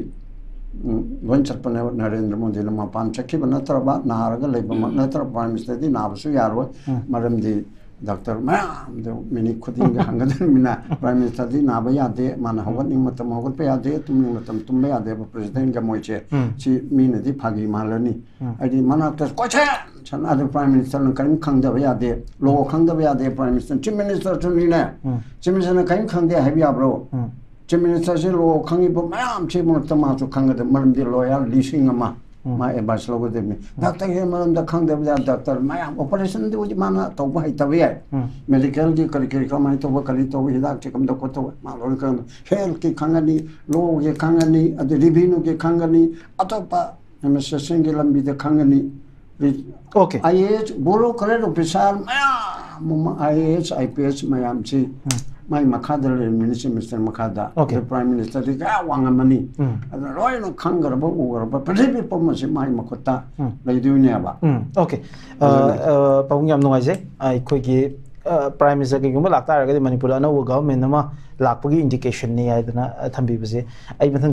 ꯎꯝ, ꯂꯣꯏ ꯆꯠꯄꯅꯦꯕ꯫ ꯅꯔꯦꯟꯗ꯭ꯔ ꯃꯣꯗꯤꯅ ꯃꯄꯥꯟ ꯆꯠꯈꯤꯕ ꯅꯠꯇ꯭ꯔꯕ, ꯅꯥꯔꯒ ꯂꯩꯕꯃꯛ ꯅꯠꯇ꯭ꯔꯕ, Prime Minister ꯗꯤ ꯅꯥꯕꯁꯨ ꯌꯥꯔꯣꯏ꯫ ꯎꯝ꯫ ꯃꯔꯝꯗꯤ ꯗꯥꯛꯇꯔ ꯃꯌꯥꯝꯗꯣ ꯃꯤꯅꯤꯠ ꯈꯨꯗꯤꯡꯒꯤ ꯍꯪꯒꯗꯕꯅꯤꯅ, Prime Minister ꯗꯤ ꯅꯥꯕ ꯌꯥꯗꯦ, ꯃꯥꯅ ꯍꯧꯒꯠꯅꯤꯡꯕ ꯃꯇꯝ ꯍꯧꯒꯠꯄ ꯌꯥꯗꯦ, ꯇꯨꯝꯅꯤꯡꯕ ꯃꯇꯝ ꯇꯨꯝꯕ ꯌꯥꯗꯦꯕ President ꯒ ꯃꯣꯏꯁꯦ꯫ ꯎꯝ꯫ ꯁꯤ ꯃꯤꯅꯗꯤ ꯐꯥꯒꯤ ꯃꯥꯜꯂꯅꯤ꯫ ꯎꯝ꯫ ꯍꯥꯏꯗꯤ ꯃꯅꯥꯛꯇ ꯀꯣꯏꯆꯦꯟ ꯆꯠꯅ ꯑꯗꯨ Prime Minister ꯅ ꯀꯔꯤꯝ ꯈꯪꯗꯕ ꯌꯥꯗꯦ, law ꯈꯪꯗꯕ ꯌꯥꯗꯦ, Prime Minister, Chief Minister ꯁꯨꯅꯤꯅꯦ꯫ ꯎꯝ꯫ Chief Minister ꯅ ꯀꯔꯤꯝ ꯈꯪꯗꯦ ꯍꯥꯏꯕ ꯌꯥꯕ꯭ꯔꯣ? ꯎꯝ꯫ Chief Minister ꯁꯤ law ꯈꯪꯉꯤꯕ ꯃꯌꯥꯝꯁꯤ ꯃꯔꯛꯇ ꯃꯥꯁꯨ ꯈꯪꯒꯗꯕ, ꯃꯔꯝꯗꯤ lawyer ꯂꯤꯁꯤꯡ ꯑꯃ ꯎꯝ꯫ ꯃꯥ advice ꯂꯧꯒꯗꯕꯅꯤ꯫ Doctor ꯒꯤ ꯃꯔꯝꯗ ꯈꯪꯗꯕ ꯌꯥꯏ, doctor ꯃꯌꯥꯝ operation ꯗꯨꯕꯨꯗꯤ ꯃꯥꯅ ꯇꯧꯕ ꯍꯩꯇꯕ ꯌꯥꯏ꯫ ꯎꯝ꯫ Medical ꯒꯤ ꯀꯔꯤ ꯀꯔꯤ ꯀꯃꯥꯏꯅ ꯇꯧꯕ, ꯀꯔꯤ ꯇꯧꯕ, ꯍꯤꯗꯥꯛ ꯆꯦꯛ ꯑꯃꯗ ꯈꯣꯠꯇꯧꯕ ꯃꯥ ꯂꯣꯏ ꯈꯪꯒꯅꯤ꯫ Health ꯀꯤ ꯈꯪꯒꯅꯤ, law ꯒꯤ ꯈꯪꯒꯅꯤ, ꯑꯗꯨ revenue ꯒꯤ ꯈꯪꯒꯅꯤ, ꯑꯇꯣꯞꯄ administration ꯒꯤ ꯂꯝꯕꯤꯗ ꯈꯪꯒꯅꯤ꯫ Okay. I A S, bureaucrat officer ꯃꯌꯥꯝ ꯑꯃ, I A S, I P S ꯃꯌꯥꯝꯁꯤ ꯃꯥꯏ ꯃꯈꯥꯗ ꯂꯩꯔꯝꯃꯤꯅꯤ, Chief Minister ꯃꯈꯥꯗ꯫ Okay. ꯑꯗꯨ Prime Minister ꯗꯤ ꯀꯌꯥ ꯋꯥꯡꯉꯝꯃꯅꯤ꯫ ꯎꯝ꯫ ꯑꯗꯨꯅ ꯂꯣꯏꯅ ꯈꯪꯈ꯭ꯔꯕ, ꯎꯈ꯭ꯔꯕ ꯄ꯭ꯔꯤꯊꯤꯕꯤ ꯄꯨꯝꯕꯁꯤ ꯃꯥꯏ ꯃꯈꯨꯠꯇ ꯎꯝ꯫ ꯂꯩꯗꯣꯏꯅꯦꯕ꯫ ꯎꯝ, okay. ꯑꯗꯨꯅꯤ꯫ ꯑ, ꯑ, ꯄꯥꯕꯨꯡ, ꯌꯥꯝ ꯅꯨꯡꯉꯥꯏꯖꯩ꯫ ꯑꯩꯈꯣꯏꯒꯤ, ꯑ, Prime Minister ꯀꯩꯒꯨꯝꯕ ꯂꯥꯛꯇꯥꯔꯒꯗꯤ ꯃꯅꯤꯄꯨꯔꯗ ꯑꯅꯧꯕ government ꯑꯃ ꯂꯥꯛꯄꯒꯤ indication ꯅꯤ ꯍꯥꯏꯗꯅ, ꯑ, ꯊꯝꯕꯤꯕꯁꯦ ꯑꯩ ꯃꯊꯪ